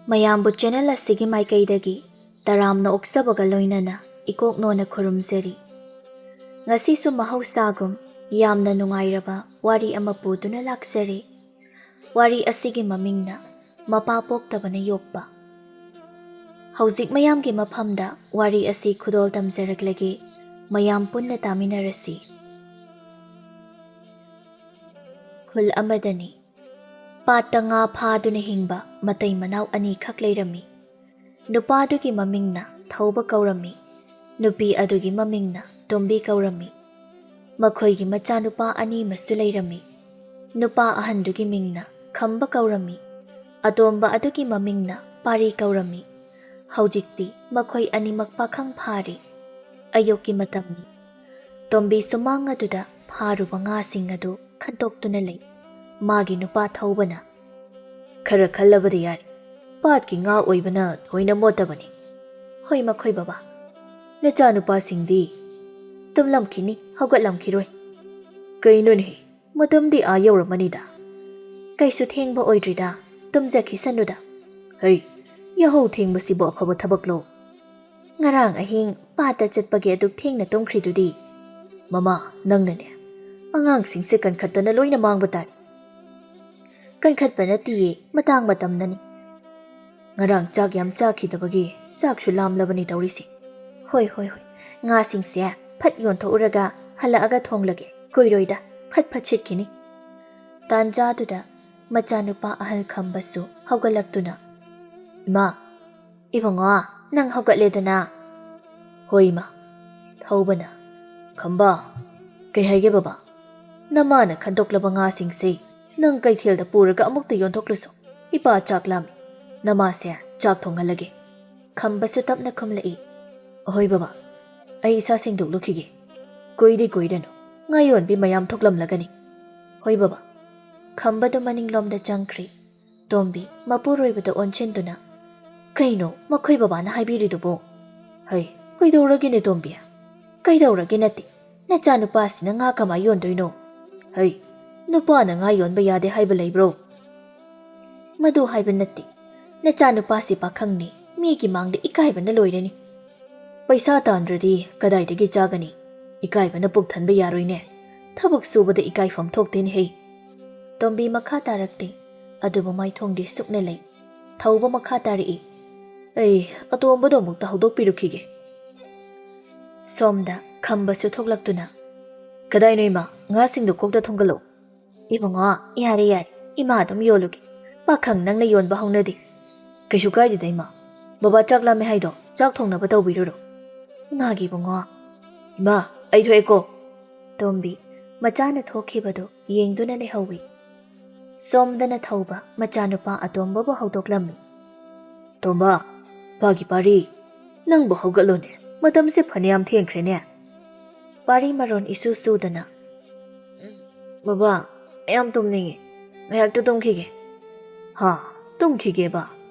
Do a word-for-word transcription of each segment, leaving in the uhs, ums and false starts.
ꯃꯌꯥꯝꯕꯨ ꯆꯦꯅꯦꯜ ꯑꯁꯤꯒꯤ ꯃꯥꯏꯀꯩꯗꯒꯤ ꯇꯔꯥꯝꯅ ꯑꯣꯛꯆꯕꯒ ꯂꯣꯏꯅꯅ ꯏꯀꯣꯛꯅꯣꯅ ꯈꯨꯔꯨꯝꯖꯔꯤ꯫ ꯉꯁꯤꯁꯨ ꯃꯍꯧꯁꯥꯒꯨꯝ ꯌꯥꯝꯅ ꯅꯨꯡꯉꯥꯏꯔꯕ ꯋꯥꯔꯤ ꯑꯃ ꯄꯨꯗꯨꯅ ꯂꯥꯛꯆꯔꯤ꯫ ꯋꯥꯔꯤ ꯑꯁꯤꯒꯤ ꯃꯃꯤꯡꯅ ꯃꯄꯥ ꯄꯣꯛꯇꯕꯅ ꯌꯣꯛꯄ꯫ ꯍꯧꯖꯤꯛ ꯃꯌꯥꯝꯒꯤ ꯃꯐꯝꯗ ꯋꯥꯔꯤ ꯑꯁꯤ ꯈꯨꯗꯣꯜ ꯇꯝꯖꯔꯛꯂꯒꯦ, ꯃꯌꯥꯝ ꯄꯨꯟꯅ ꯇꯥꯃꯤꯟꯅꯔꯁꯤ꯫ ꯈꯨꯜ ꯑꯃꯗꯅꯤ꯫ ꯄꯥꯠꯇ ꯉꯥ ꯐꯥꯗꯨꯅ ꯍꯤꯡꯕ ꯃꯇꯩ ꯃꯅꯥꯎ ꯑꯅꯤꯈꯛ ꯂꯩꯔꯝꯃꯤ꯫ ꯅꯨꯄꯥꯗꯨꯒꯤ ꯃꯃꯤꯡꯅ ꯊꯧꯕ ꯀꯧꯔꯝꯃꯤ꯫ ꯅꯨꯄꯤ ꯑꯗꯨꯒꯤ ꯃꯃꯤꯡꯅ ꯇꯣꯝꯕꯤ ꯀꯧꯔꯝꯃꯤ꯫ ꯃꯈꯣꯏꯒꯤ ꯃꯆꯥꯅꯨꯄꯥ ꯑꯅꯤ ꯑꯃꯁꯨ ꯂꯩꯔꯝꯃꯤ꯫ ꯅꯨꯄꯥ ꯑꯍꯟꯗꯨꯒꯤ ꯃꯤꯡꯅ ꯈꯝꯕ ꯀꯧꯔꯝꯃꯤ꯫ ꯑꯇꯣꯝꯕ ꯑꯗꯨꯒꯤ ꯃꯃꯤꯡꯅ ꯄꯥꯔꯤ ꯀꯧꯔꯝꯃꯤ꯫ ꯍꯧꯖꯤꯛꯇꯤ ꯃꯈꯣꯏ ꯑꯅꯤꯃꯛ ꯄꯥꯈꯪ ꯐꯥꯔꯦ꯫ ꯑꯌꯨꯛꯀꯤ ꯃꯇꯝꯅꯤ꯫ ꯇꯣꯝꯕꯤ ꯁꯨꯃꯥꯡ ꯑꯗꯨꯗ ꯐꯥꯔꯨꯕ ꯉꯥꯁꯤꯡ ꯑꯗꯨ ꯈꯟꯇꯣꯛꯇꯨꯅ ꯂꯩ꯫ ꯃꯥꯒꯤ ꯅꯨꯄꯥ ꯊꯧꯕꯅ, "ꯈꯔ ꯈꯜꯂꯕꯗꯤ ꯌꯥꯔꯦ꯫ ꯄꯥꯠꯀꯤ ꯉꯥ ꯑꯣꯏꯕꯅ ꯊꯣꯏꯅ ꯃꯣꯠꯇꯕꯅꯤ꯫" "ꯍꯣꯏ ꯃꯈꯣꯏ ꯕꯕꯥ꯫" "ꯅꯆꯥꯅꯨꯄꯥꯁꯤꯡꯗꯤ?" "ꯇꯨꯝꯂꯝꯈꯤꯅꯤ, ꯍꯧꯒꯠꯂꯝꯈꯤꯔꯣꯏ꯫" "ꯀꯩꯅꯣꯅꯦ, ꯃꯇꯝꯗꯤ ꯑꯥ ꯌꯧꯔꯝꯃꯅꯤꯗ꯫" "ꯀꯩꯁꯨ ꯊꯦꯡꯕ ꯑꯣꯏꯗ꯭ꯔꯤꯗ, ꯇꯨꯝꯖꯈꯤꯁꯅꯨꯗ꯫" "ꯍꯩ, ꯌꯥꯍꯧ ꯊꯦꯡꯕꯁꯤꯕꯨ ꯑꯐꯕ ꯊꯕꯛꯂꯣ?" "ꯉꯔꯥꯡ ꯑꯍꯤꯡ ꯄꯥꯠꯇ ꯆꯠꯄꯒꯤ ꯑꯗꯨꯛ ꯊꯦꯡꯅ ꯇꯨꯝꯈ꯭ꯔꯤꯗꯨꯗꯤ?" "ꯃꯃꯥ, ꯅꯪꯅꯅꯦ, ꯑꯉꯥꯡꯁꯤꯡꯁꯦ ꯀꯟꯈꯠꯇꯅ ꯂꯣꯏꯅ ꯃꯥꯡꯕ ꯇꯥꯔꯦ꯫" "ꯀꯟꯈꯠꯄ ꯅꯠꯇꯤꯌꯦ, ꯃꯇꯥꯡ ꯃꯇꯝꯅꯅꯤ꯫" "ꯉꯔꯥꯡ ꯆꯥꯛ ꯌꯥꯝ ꯆꯥꯈꯤꯗꯕꯒꯤ ꯆꯥꯛꯁꯨ ꯂꯥꯝꯂꯕꯅꯤ ꯇꯧꯔꯤꯁꯤ꯫" "ꯍꯣꯏ, ꯍꯣꯏ, ꯍꯣꯏ꯫ ꯉꯥꯁꯤꯡꯁꯦ ꯐꯠ ꯌꯣꯟꯊꯣꯛꯎꯔꯒ ꯍꯜꯂꯛꯑꯒ ꯊꯣꯡꯂꯒꯦ꯫ ꯀꯨꯏꯔꯣꯏꯗ, ꯐꯠ ꯐꯠ ꯁꯤꯠꯈꯤꯅꯤ꯫" ꯇꯥꯟꯖꯥꯗꯨꯗ ꯃꯆꯥꯅꯨꯄꯥ ꯑꯍꯜ ꯈꯝꯕꯁꯨ ꯍꯧꯒꯠꯂꯛꯇꯨꯅ, "ꯏꯃꯥ, ꯏꯕꯨꯡꯉꯣ, ꯅꯪ ꯍꯧꯒꯠꯂꯦꯗꯅ?" "ꯍꯣꯏ, ꯏꯃꯥ꯫" ꯊꯧꯕꯅ, "ꯈꯝꯕ꯫" "ꯀꯩ ꯍꯥꯏꯒꯦ ꯕꯕꯥ?" "ꯅꯃꯥꯅ ꯈꯟꯗꯣꯛꯂꯕ ꯉꯥꯁꯤꯡꯁꯦ ꯅꯪ ꯀꯩꯊꯦꯜꯗ ꯄꯨꯔꯒ ꯑꯃꯨꯛꯇ ꯌꯣꯟꯊꯣꯛꯂꯨꯁꯣ꯫ ꯏꯄꯥ ꯆꯥꯛ ꯂꯥꯝꯃꯤ꯫ ꯅꯃꯥꯁꯦ ꯆꯥꯛ ꯊꯣꯡꯍꯜꯂꯒꯦ꯫" ꯈꯝꯕꯁꯨ ꯇꯞꯅ ꯈꯨꯝꯂꯛꯏ, "ꯑꯍꯣꯏ ꯕꯕꯥ, ꯑꯩ ꯏꯁꯥ ꯁꯦꯡꯗꯣꯛꯂꯨꯈꯤꯒꯦ꯫ ꯀꯨꯏꯗꯤ ꯀꯨꯏꯔꯅꯨ, ꯉꯥ ꯌꯣꯟꯕꯤ ꯃꯌꯥꯝ ꯊꯣꯛꯂꯝꯂꯒꯅꯤ꯫" "ꯍꯣꯏ ꯕꯕꯥ꯫" ꯈꯝꯕꯗꯨ ꯃꯅꯤꯡꯂꯣꯝꯗ ꯆꯪꯈ꯭ꯔꯤ꯫ ꯇꯣꯝꯕꯤ ꯃꯄꯨꯔꯣꯏꯕꯗ ꯑꯣꯟꯁꯤꯟꯗꯨꯅ, "ꯀꯩꯅꯣ ꯃꯈꯣꯏ ꯕꯕꯥꯅ ꯍꯥꯏꯕꯤꯔꯤꯗꯨꯕꯣ?" "ꯍꯩ, ꯀꯩꯗꯧꯔꯒꯦꯅꯦ ꯇꯣꯝꯕꯤ?" "ꯀꯩꯗꯧꯔꯒꯦ ꯅꯠꯇꯦ, ꯅꯆꯥꯅꯨꯄꯥꯁꯤꯅ ꯉꯥ ꯀꯃꯥꯏ ꯌꯣꯟꯗꯣꯏꯅꯣ?" "ꯍꯩ, ꯅꯨꯄꯥꯅ ꯉꯥ ꯌꯣꯟꯕ ꯌꯥꯗꯦ ꯍꯥꯏꯕ ꯂꯩꯕ꯭ꯔꯣ?" "ꯃꯗꯨ ꯍꯥꯏꯕ ꯅꯠꯇꯦ, "ꯅꯆꯥꯅꯨꯄꯥꯁꯤ ꯄꯥꯈꯪꯅꯤ, ꯃꯤꯒꯤ ꯃꯥꯡꯗ ꯏꯀꯥꯏꯕꯅ ꯂꯣꯏꯔꯅꯤ꯫ ꯄꯩꯁꯥ ꯇꯥꯟꯗ꯭ꯔꯗꯤ ꯀꯗꯥꯏꯗꯒꯤ ꯆꯥꯒꯅꯤ? ꯏꯀꯥꯏꯕꯅ ꯄꯨꯛ ꯊꯟꯕ ꯌꯥꯔꯣꯏꯅꯦ꯫ ꯊꯕꯛ ꯁꯨꯕꯗ ꯏꯀꯥꯏꯐꯝ ꯊꯣꯛꯇꯦꯅꯦ ꯍꯩ꯫" ꯇꯣꯝꯕꯤ ꯃꯈꯥ ꯇꯥꯔꯛꯇꯦ꯫ ꯑꯗꯨꯕꯨ ꯃꯥꯏꯊꯣꯡꯗꯤ ꯁꯨꯛꯅ ꯂꯩ꯫ ꯊꯧꯕ ꯃꯈꯥ ꯇꯥꯔꯛꯏ꯫ "ꯑꯩ ꯑꯇꯣꯝꯕꯗꯣ ꯑꯃꯨꯛꯇ ꯍꯧꯗꯣꯛꯄꯤꯔꯨꯈꯤꯒꯦ꯫" ꯁꯣꯝꯗ ꯈꯝꯕꯁꯨ ꯊꯣꯛꯂꯛꯇꯨꯅ, "ꯀꯗꯥꯏꯅꯣ ꯏꯃꯥ? ꯉꯥꯁꯤꯡꯗꯣ ꯀꯣꯛꯇ ꯊꯣꯡꯒꯠꯂꯛꯎ꯫" "ꯏꯕꯨꯡꯉꯣ, ꯌꯥꯔꯦ ꯌꯥꯔꯦ, ꯏꯃꯥ ꯑꯗꯨꯝ ꯌꯣꯜꯂꯨꯒꯦ꯫ ꯄꯥꯈꯪ ꯅꯪꯅ ꯌꯣꯟꯕ ꯍꯧꯅꯗꯦ꯫" "ꯀꯩꯁꯨ ꯀꯥꯏꯗꯦꯗ ꯏꯃꯥ꯫ ꯕꯕꯥ ꯆꯥꯛ ꯂꯥꯝꯃꯦ ꯍꯥꯏꯗꯣ ꯆꯥꯛ ꯊꯣꯡꯅꯕ ꯇꯧꯕꯤꯔꯨꯔꯣ꯫" "ꯏꯃꯥꯒꯤ ꯏꯕꯨꯡꯉꯣ꯫" "ꯏꯃꯥ, ꯑꯩ ꯊꯣꯛꯑꯦꯀꯣ꯫" ꯇꯣꯝꯕꯤ ꯃꯆꯥꯅ ꯊꯣꯛꯈꯤꯕꯗꯨ ꯌꯦꯡꯗꯨꯅ ꯂꯩꯍꯧꯏ꯫ ꯁꯣꯝꯗꯅ ꯊꯧꯕ ꯃꯆꯥꯅꯨꯄꯥ ꯑꯇꯣꯝꯕꯕꯨ ꯍꯧꯗꯣꯛꯂꯝꯃꯤ꯫ "ꯇꯣꯝꯕ, ꯄꯥꯒꯤ ꯄꯥꯔꯤ, ꯅꯪꯕꯨ ꯍꯧꯒꯠꯂꯣꯅꯦ, ꯃꯇꯝꯁꯦ ꯐꯅꯌꯥꯝ ꯊꯦꯡꯈ꯭ꯔꯦꯅꯦ꯫" ꯄꯥꯔꯤ ꯃꯔꯣꯟ ꯏꯁꯨ ꯁꯨꯗꯅ, "ꯕꯕꯥ, ꯑꯩ ꯌꯥꯝ ꯇꯨꯝꯅꯤꯡꯉꯤ, ꯉꯥꯏꯍꯥꯛꯇ ꯇꯨꯝꯈꯤꯒꯦ꯫" "ꯍꯥ, ꯇꯨꯝꯈꯤꯒꯦꯕ?"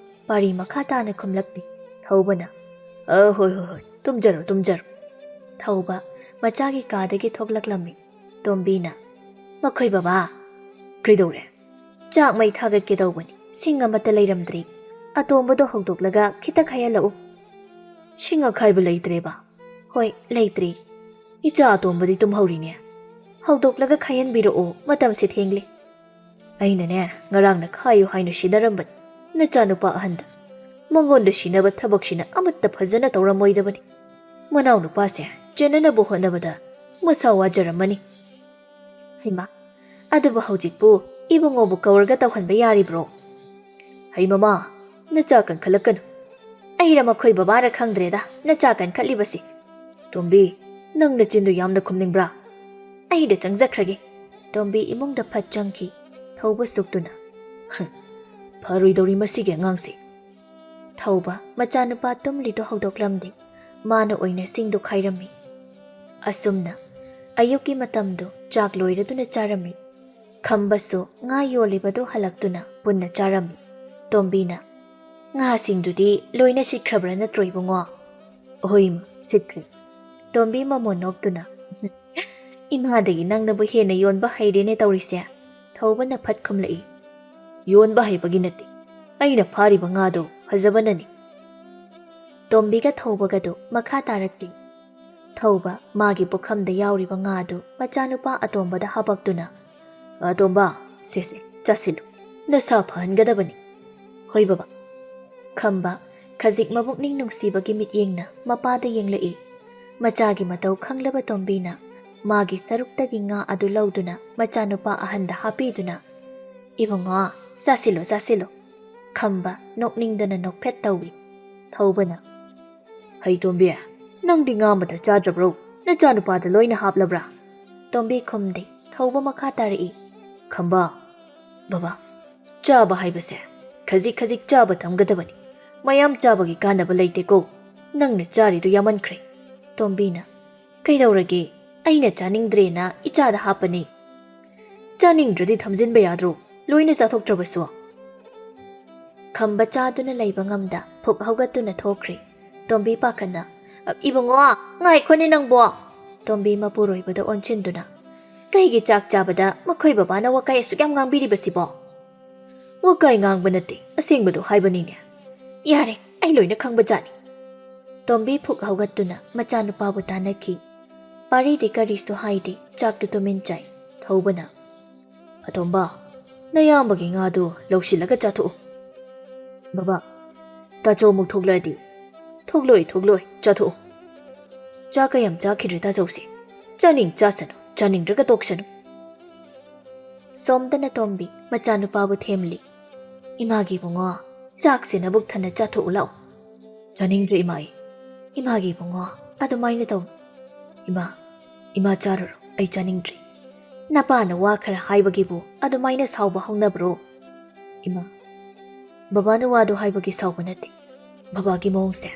ꯄꯥꯔꯤ ꯃꯈꯥ ꯇꯥꯅ ꯈꯨꯝꯂꯛꯂꯤ꯫ ꯊꯧꯕꯅ, "ꯑ, ꯍꯣꯏ, ꯍꯣꯏ, ꯍꯣꯏ, ꯇꯨꯝꯖꯔꯣ, ꯇꯨꯝꯖꯔꯣ꯫" ꯊꯧꯕ ꯃꯆꯥꯒꯤ ꯀꯥꯗꯒꯤ ꯊꯣꯛꯂꯛꯂꯝꯃꯤ꯫ ꯇꯣꯝꯕꯤꯅ, "ꯃꯈꯣꯏ ꯕꯕꯥ꯫" "ꯀꯩꯗꯧꯔꯦ?" "ꯆꯥꯛ ꯃꯩ ꯊꯥꯒꯠꯀꯦ ꯇꯧꯕꯅꯤ, ꯁꯤꯡ ꯑꯃꯠꯇ ꯂꯩꯔꯝꯗ꯭ꯔꯦ꯫ ꯑꯇꯣꯝꯕꯗꯣ ꯍꯧꯗꯣꯛꯂꯒ ꯈꯤꯇ ꯈꯥꯏꯍꯜꯂꯛꯎ꯫" "ꯁꯤꯡ ꯑꯈꯥꯏꯕ ꯂꯩꯇ꯭ꯔꯦꯕ?" "ꯍꯣꯏ, ꯂꯩꯇ꯭ꯔꯦ꯫" "ꯏꯆꯥ ꯑꯇꯣꯝꯕꯗꯤ ꯇꯨꯝꯍꯧꯔꯤꯅꯦ꯫" "ꯍꯧꯗꯣꯛꯂꯒ ꯈꯥꯏꯍꯟꯕꯤꯔꯛꯑꯣ, ꯃꯇꯝꯁꯦ ꯊꯦꯡꯂꯦ꯫" "ꯑꯩꯅꯅꯦ, ꯉꯔꯥꯡꯅ ꯈꯥꯏꯌꯨ ꯍꯥꯏꯅ ꯁꯤꯟꯅꯔꯝꯕꯅꯤ꯫ ꯅꯆꯥꯅꯨꯄꯥ ꯑꯍꯟꯗ, ꯃꯉꯣꯟꯗ ꯁꯤꯟꯅꯕ ꯊꯕꯛꯁꯤꯅ ꯑꯃꯠꯇ ꯐꯖꯅ ꯇꯧꯔꯝꯃꯣꯏꯗꯕꯅꯤ꯫ ꯃꯅꯥꯎꯅꯨꯄꯥꯁꯦ ꯆꯦꯟꯅꯅꯕ ꯍꯣꯠꯅꯕꯗ ꯃꯁꯥ ꯋꯥꯖꯔꯝꯃꯅꯤ꯫" "ꯍꯩꯃꯥ, ꯑꯗꯨꯕꯨ ꯍꯧꯖꯤꯛꯄꯨ ꯏꯕꯨꯡꯉꯣꯕꯨ ꯀꯧꯔꯒ ꯇꯧꯍꯟꯕ ꯌꯥꯔꯤꯕ꯭ꯔꯣ?" "ꯍꯩ ꯃꯃꯥ, ꯅꯆꯥ ꯀꯟꯈꯠꯂꯛꯀꯅꯨ꯫" "ꯑꯩꯔ ꯃꯈꯣꯏ ꯕꯕꯥꯔ ꯈꯪꯗ꯭ꯔꯦꯗ ꯅꯆꯥ ꯀꯟꯈꯠꯂꯤꯕꯁꯤ꯫" "ꯇꯣꯝꯕꯤ, ꯅꯪ ꯅꯆꯤꯟꯗꯨ ꯌꯥꯝꯅ ꯈꯨꯝꯅꯤꯡꯕ꯭ꯔꯥ?" "ꯑꯩꯗ ꯆꯪꯖꯈ꯭ꯔꯒꯦ꯫" ꯇꯣꯝꯕꯤ ꯏꯃꯨꯡꯗ ꯐꯠ ꯆꯪꯈꯤ, ꯊꯧꯕ ꯁꯨꯛꯇꯨꯅ꯫ "ꯍꯝ, ꯐꯔꯣꯏꯗꯧꯔꯤ ꯃꯁꯤꯒꯤ ꯑꯉꯥꯡꯁꯦ꯫" ꯊꯧꯕ ꯃꯆꯥꯅꯨꯄꯥ ꯇꯨꯝꯂꯤꯗꯨ ꯍꯧꯗꯣꯛꯂꯝꯗꯦ꯫ ꯃꯥꯅ ꯑꯣꯏꯅ ꯁꯤꯡꯗꯨ ꯈꯥꯏꯔꯝꯃꯤ꯫ ꯑꯁꯨꯝꯅ ꯑꯌꯨꯛꯀꯤ ꯃꯇꯝꯗꯨ ꯆꯥꯛ ꯂꯣꯏꯔꯗꯨꯅ ꯆꯥꯔꯝꯃꯤ꯫ ꯈꯝꯕꯁꯨ ꯉꯥ ꯌꯣꯜꯂꯤꯕꯗꯨ ꯍꯜꯂꯛꯇꯨꯅ ꯄꯨꯟꯅ ꯆꯥꯔꯝꯃꯤ꯫ ꯇꯣꯝꯕꯤꯅ, "ꯉꯥꯁꯤꯡꯗꯨꯗꯤ ꯂꯣꯏꯅ ꯁꯤꯠꯈ꯭ꯔꯕ꯭ꯔꯥ ꯅꯠꯇ꯭ꯔꯣ ꯏꯕꯨꯡꯉꯣ?" "ꯍꯣꯏ ꯏꯃꯥ, ꯁꯤꯠꯈ꯭ꯔꯦ꯫" ꯇꯣꯝꯕꯤ ꯃꯃꯣꯟ ꯅꯣꯛꯇꯨꯅ, "ꯏꯃꯥꯗꯒꯤ ꯅꯪꯅꯕꯨ ꯍꯦꯟꯅ ꯌꯣꯟꯕ ꯍꯩꯔꯦꯅꯦ ꯇꯧꯔꯤꯁꯦ꯫" ꯊꯧꯕꯅ ꯐꯠ ꯈꯨꯝꯂꯛꯏ꯫ "ꯌꯣꯟꯕ ꯍꯩꯕꯒꯤ ꯅꯠꯇꯦ, ꯑꯩꯅ ꯐꯥꯔꯤꯕ ꯉꯥꯗꯣ ꯐꯖꯕꯅꯅꯤ꯫ ꯇꯣꯝꯕꯤꯒ ꯊꯧꯕꯒꯗꯨ ꯃꯈꯥ ꯇꯥꯔꯛꯂꯤ꯫ ꯊꯧꯕ ꯃꯥꯒꯤ ꯄꯨꯈꯝꯗ ꯌꯥꯎꯔꯤꯕ ꯉꯥꯗꯨ ꯃꯆꯥꯅꯨꯄꯥ ꯑꯇꯣꯝꯕꯗ ꯍꯥꯄꯛꯇꯨꯅ, "ꯑꯇꯣꯝꯕ, ꯁꯦ ꯁꯦ, ꯆꯥꯁꯤꯜꯂꯨ꯫ ꯅꯁꯥ ꯐꯍꯟꯒꯗꯕꯅꯤ꯫" "ꯍꯣꯏ ꯕꯕꯥ꯫" ꯈꯝꯕ ꯈꯖꯤꯛ ꯃꯕꯨꯛꯅꯤꯡ ꯅꯨꯡꯁꯤꯕꯒꯤ ꯃꯤꯠꯌꯦꯡꯅ ꯃꯄꯥꯗ ꯌꯦꯡꯂꯛꯏ꯫ ꯃꯆꯥꯒꯤ ꯃꯇꯧ ꯈꯪꯂꯕ ꯇꯣꯝꯕꯤꯅ ꯃꯥꯒꯤ ꯁꯔꯨꯛꯇꯒꯤ ꯉꯥ ꯑꯗꯨ ꯂꯧꯗꯨꯅ ꯃꯆꯥꯅꯨꯄꯥ ꯑꯍꯟꯗ ꯍꯥꯞꯄꯤꯗꯨꯅ, "ꯏꯕꯨꯡꯉꯣ, ꯆꯥꯁꯤꯜꯂꯣ, ꯆꯥꯁꯤꯜꯂꯣ꯫" ꯈꯝꯕ ꯅꯣꯛꯅꯤꯡꯗꯅ ꯅꯣꯛꯐꯦꯠ ꯇꯧꯏ꯫ ꯊꯧꯕꯅ, "ꯍꯩ ꯇꯣꯝꯕꯤ, ꯅꯪꯗꯤ ꯉꯥ ꯑꯃꯇ ꯆꯥꯗ꯭ꯔꯕ꯭ꯔꯣ? ꯅꯆꯥꯅꯨꯄꯥꯗ ꯂꯣꯏꯅ ꯍꯥꯞꯂꯕ꯭ꯔꯥ?" ꯇꯣꯝꯕꯤ ꯈꯨꯝꯗꯦ꯫ ꯊꯧꯕ ꯃꯈꯥ ꯇꯥꯔꯛꯏ꯫ "ꯈꯝꯕ, ꯕꯕꯥ, ꯆꯥꯕ ꯍꯥꯏꯕꯁꯦ ꯈꯖꯤꯛ ꯈꯖꯤꯛ ꯆꯥꯕ ꯇꯝꯒꯗꯕꯅꯤ꯫ ꯃꯌꯥꯝ ꯆꯥꯕꯒꯤ ꯀꯥꯟꯅꯕ ꯂꯩꯇꯦꯀꯣ꯫ ꯅꯪꯅ ꯆꯥꯔꯤꯗꯨ ꯌꯥꯝꯃꯟꯈ꯭ꯔꯦ꯫" ꯇꯣꯝꯕꯤꯅ, "ꯀꯩꯗꯧꯔꯒꯦ? ꯑꯩꯅ ꯆꯥꯅꯤꯡꯗ꯭ꯔꯦꯅ ꯏꯆꯥꯗ ꯍꯥꯞꯄꯅꯤ꯫ ꯆꯥꯅꯤꯡꯗ꯭ꯔꯗꯤ ꯊꯝꯖꯤꯟꯕ ꯌꯥꯗ꯭ꯔꯣ? ꯂꯣꯏꯅ ꯆꯥꯊꯣꯛꯇ꯭ꯔꯕꯁꯨ?" ꯈꯝꯕ ꯆꯥꯗꯨꯅ ꯂꯩꯕ ꯉꯝꯗ ꯐꯨꯛ ꯍꯧꯒꯠꯇꯨꯅ ꯊꯣꯛꯈ꯭ꯔꯦ꯫ ꯇꯣꯝꯕꯤ ꯄꯥꯈꯠꯅ, "ꯏꯕꯨꯡꯉꯣ, ꯉꯥꯏꯈꯣꯅꯦ ꯅꯪꯕꯣ!" ꯇꯣꯝꯕꯤ ꯃꯄꯨꯔꯣꯏꯕꯗ ꯑꯣꯟꯁꯤꯟꯗꯨꯅ, "ꯀꯩꯒꯤ ꯆꯥꯛ ꯆꯥꯕꯗ ꯃꯈꯣꯏ ꯕꯕꯥꯅ ꯋꯥꯀꯥꯏ ꯑꯁꯨꯛ ꯌꯥꯝ ꯉꯥꯡꯕꯤꯔꯤꯕꯁꯤꯕꯣ?" "ꯋꯥꯀꯥꯏ ꯉꯥꯡꯕ ꯅꯠꯇꯦ, ꯑꯁꯦꯡꯕꯗꯣ ꯍꯥꯏꯕꯅꯤꯅꯦ꯫" "ꯌꯥꯔꯦ, ꯑꯩ ꯂꯣꯏꯅ ꯈꯪꯕ ꯖꯥꯠꯅꯤ꯫" ꯇꯣꯝꯕꯤ ꯐꯨꯛ ꯍꯧꯒꯠꯇꯨꯅ ꯃꯆꯥꯅꯨꯄꯥꯕꯨ ꯇꯥꯟꯅꯈꯤ꯫ ꯄꯥꯔꯤꯗꯤ ꯀꯔꯤꯁꯨ ꯍꯥꯏꯗꯦ, ꯆꯥꯛꯇꯨ ꯇꯨꯃꯤꯟ ꯆꯥꯏ꯫ ꯊꯧꯕꯅ, "ꯑꯇꯣꯝꯕ, ꯅꯌꯥꯝꯕꯒꯤ ꯉꯥꯗꯨ ꯂꯧꯁꯤꯜꯂꯒ ꯆꯥꯊꯣꯛꯎ꯫" "ꯕꯕꯥ, ꯇꯥꯆꯧ ꯑꯃꯨꯛ ꯊꯣꯛꯂꯛꯑꯗꯤ?" "ꯊꯣꯛꯂꯣꯏ, ꯊꯣꯛꯂꯣꯏ, ꯆꯥꯊꯣꯛꯎ꯫" "ꯆꯥꯛ ꯀꯌꯥꯝ ꯆꯥꯈꯤꯗ꯭ꯔꯦ ꯇꯥꯆꯧꯁꯦ꯫ ꯆꯥꯅꯤꯡ ꯆꯥꯁꯅꯨ, ꯆꯥꯅꯤꯡꯗ꯭ꯔꯒ ꯇꯣꯛꯁꯅꯨ꯫" ꯁꯣꯝꯗꯅ ꯇꯣꯝꯕꯤ ꯃꯆꯥꯅꯨꯄꯥꯕꯨ ꯊꯦꯝꯂꯤ꯫ "ꯏꯃꯥꯒꯤ ꯏꯕꯨꯡꯉꯣ, ꯆꯥꯛꯁꯦ ꯅꯕꯨꯛ ꯊꯟꯅ ꯆꯥꯊꯣꯛꯎ ꯂꯥꯛꯑꯣ꯫" "ꯆꯥꯅꯤꯡꯗ꯭ꯔꯦ ꯏꯃꯥ ꯑꯩ꯫" "ꯏꯃꯥꯒꯤ ꯏꯕꯨꯡꯉꯣ, ꯑꯗꯨꯃꯥꯏꯅ ꯇꯧ꯫" "ꯏꯃꯥ, ꯏꯃꯥ ꯆꯥꯔꯨꯔꯣ, ꯑꯩ ꯆꯥꯅꯤꯡꯗ꯭ꯔꯦ꯫" "ꯅꯄꯥꯅ ꯋꯥ ꯈꯔ ꯍꯥꯏꯕꯒꯤꯕꯨ ꯑꯗꯨꯃꯥꯏꯅ ꯁꯥꯎꯕ ꯍꯧꯅꯕ꯭ꯔꯣ?" "ꯏꯃꯥ, ꯕꯕꯥꯅ ꯋꯥꯗꯣ ꯍꯥꯏꯕꯒꯤ ꯁꯥꯎꯕ ꯅꯠꯇꯦ꯫ ꯕꯕꯥꯒꯤ ꯃꯑꯣꯡꯁꯦ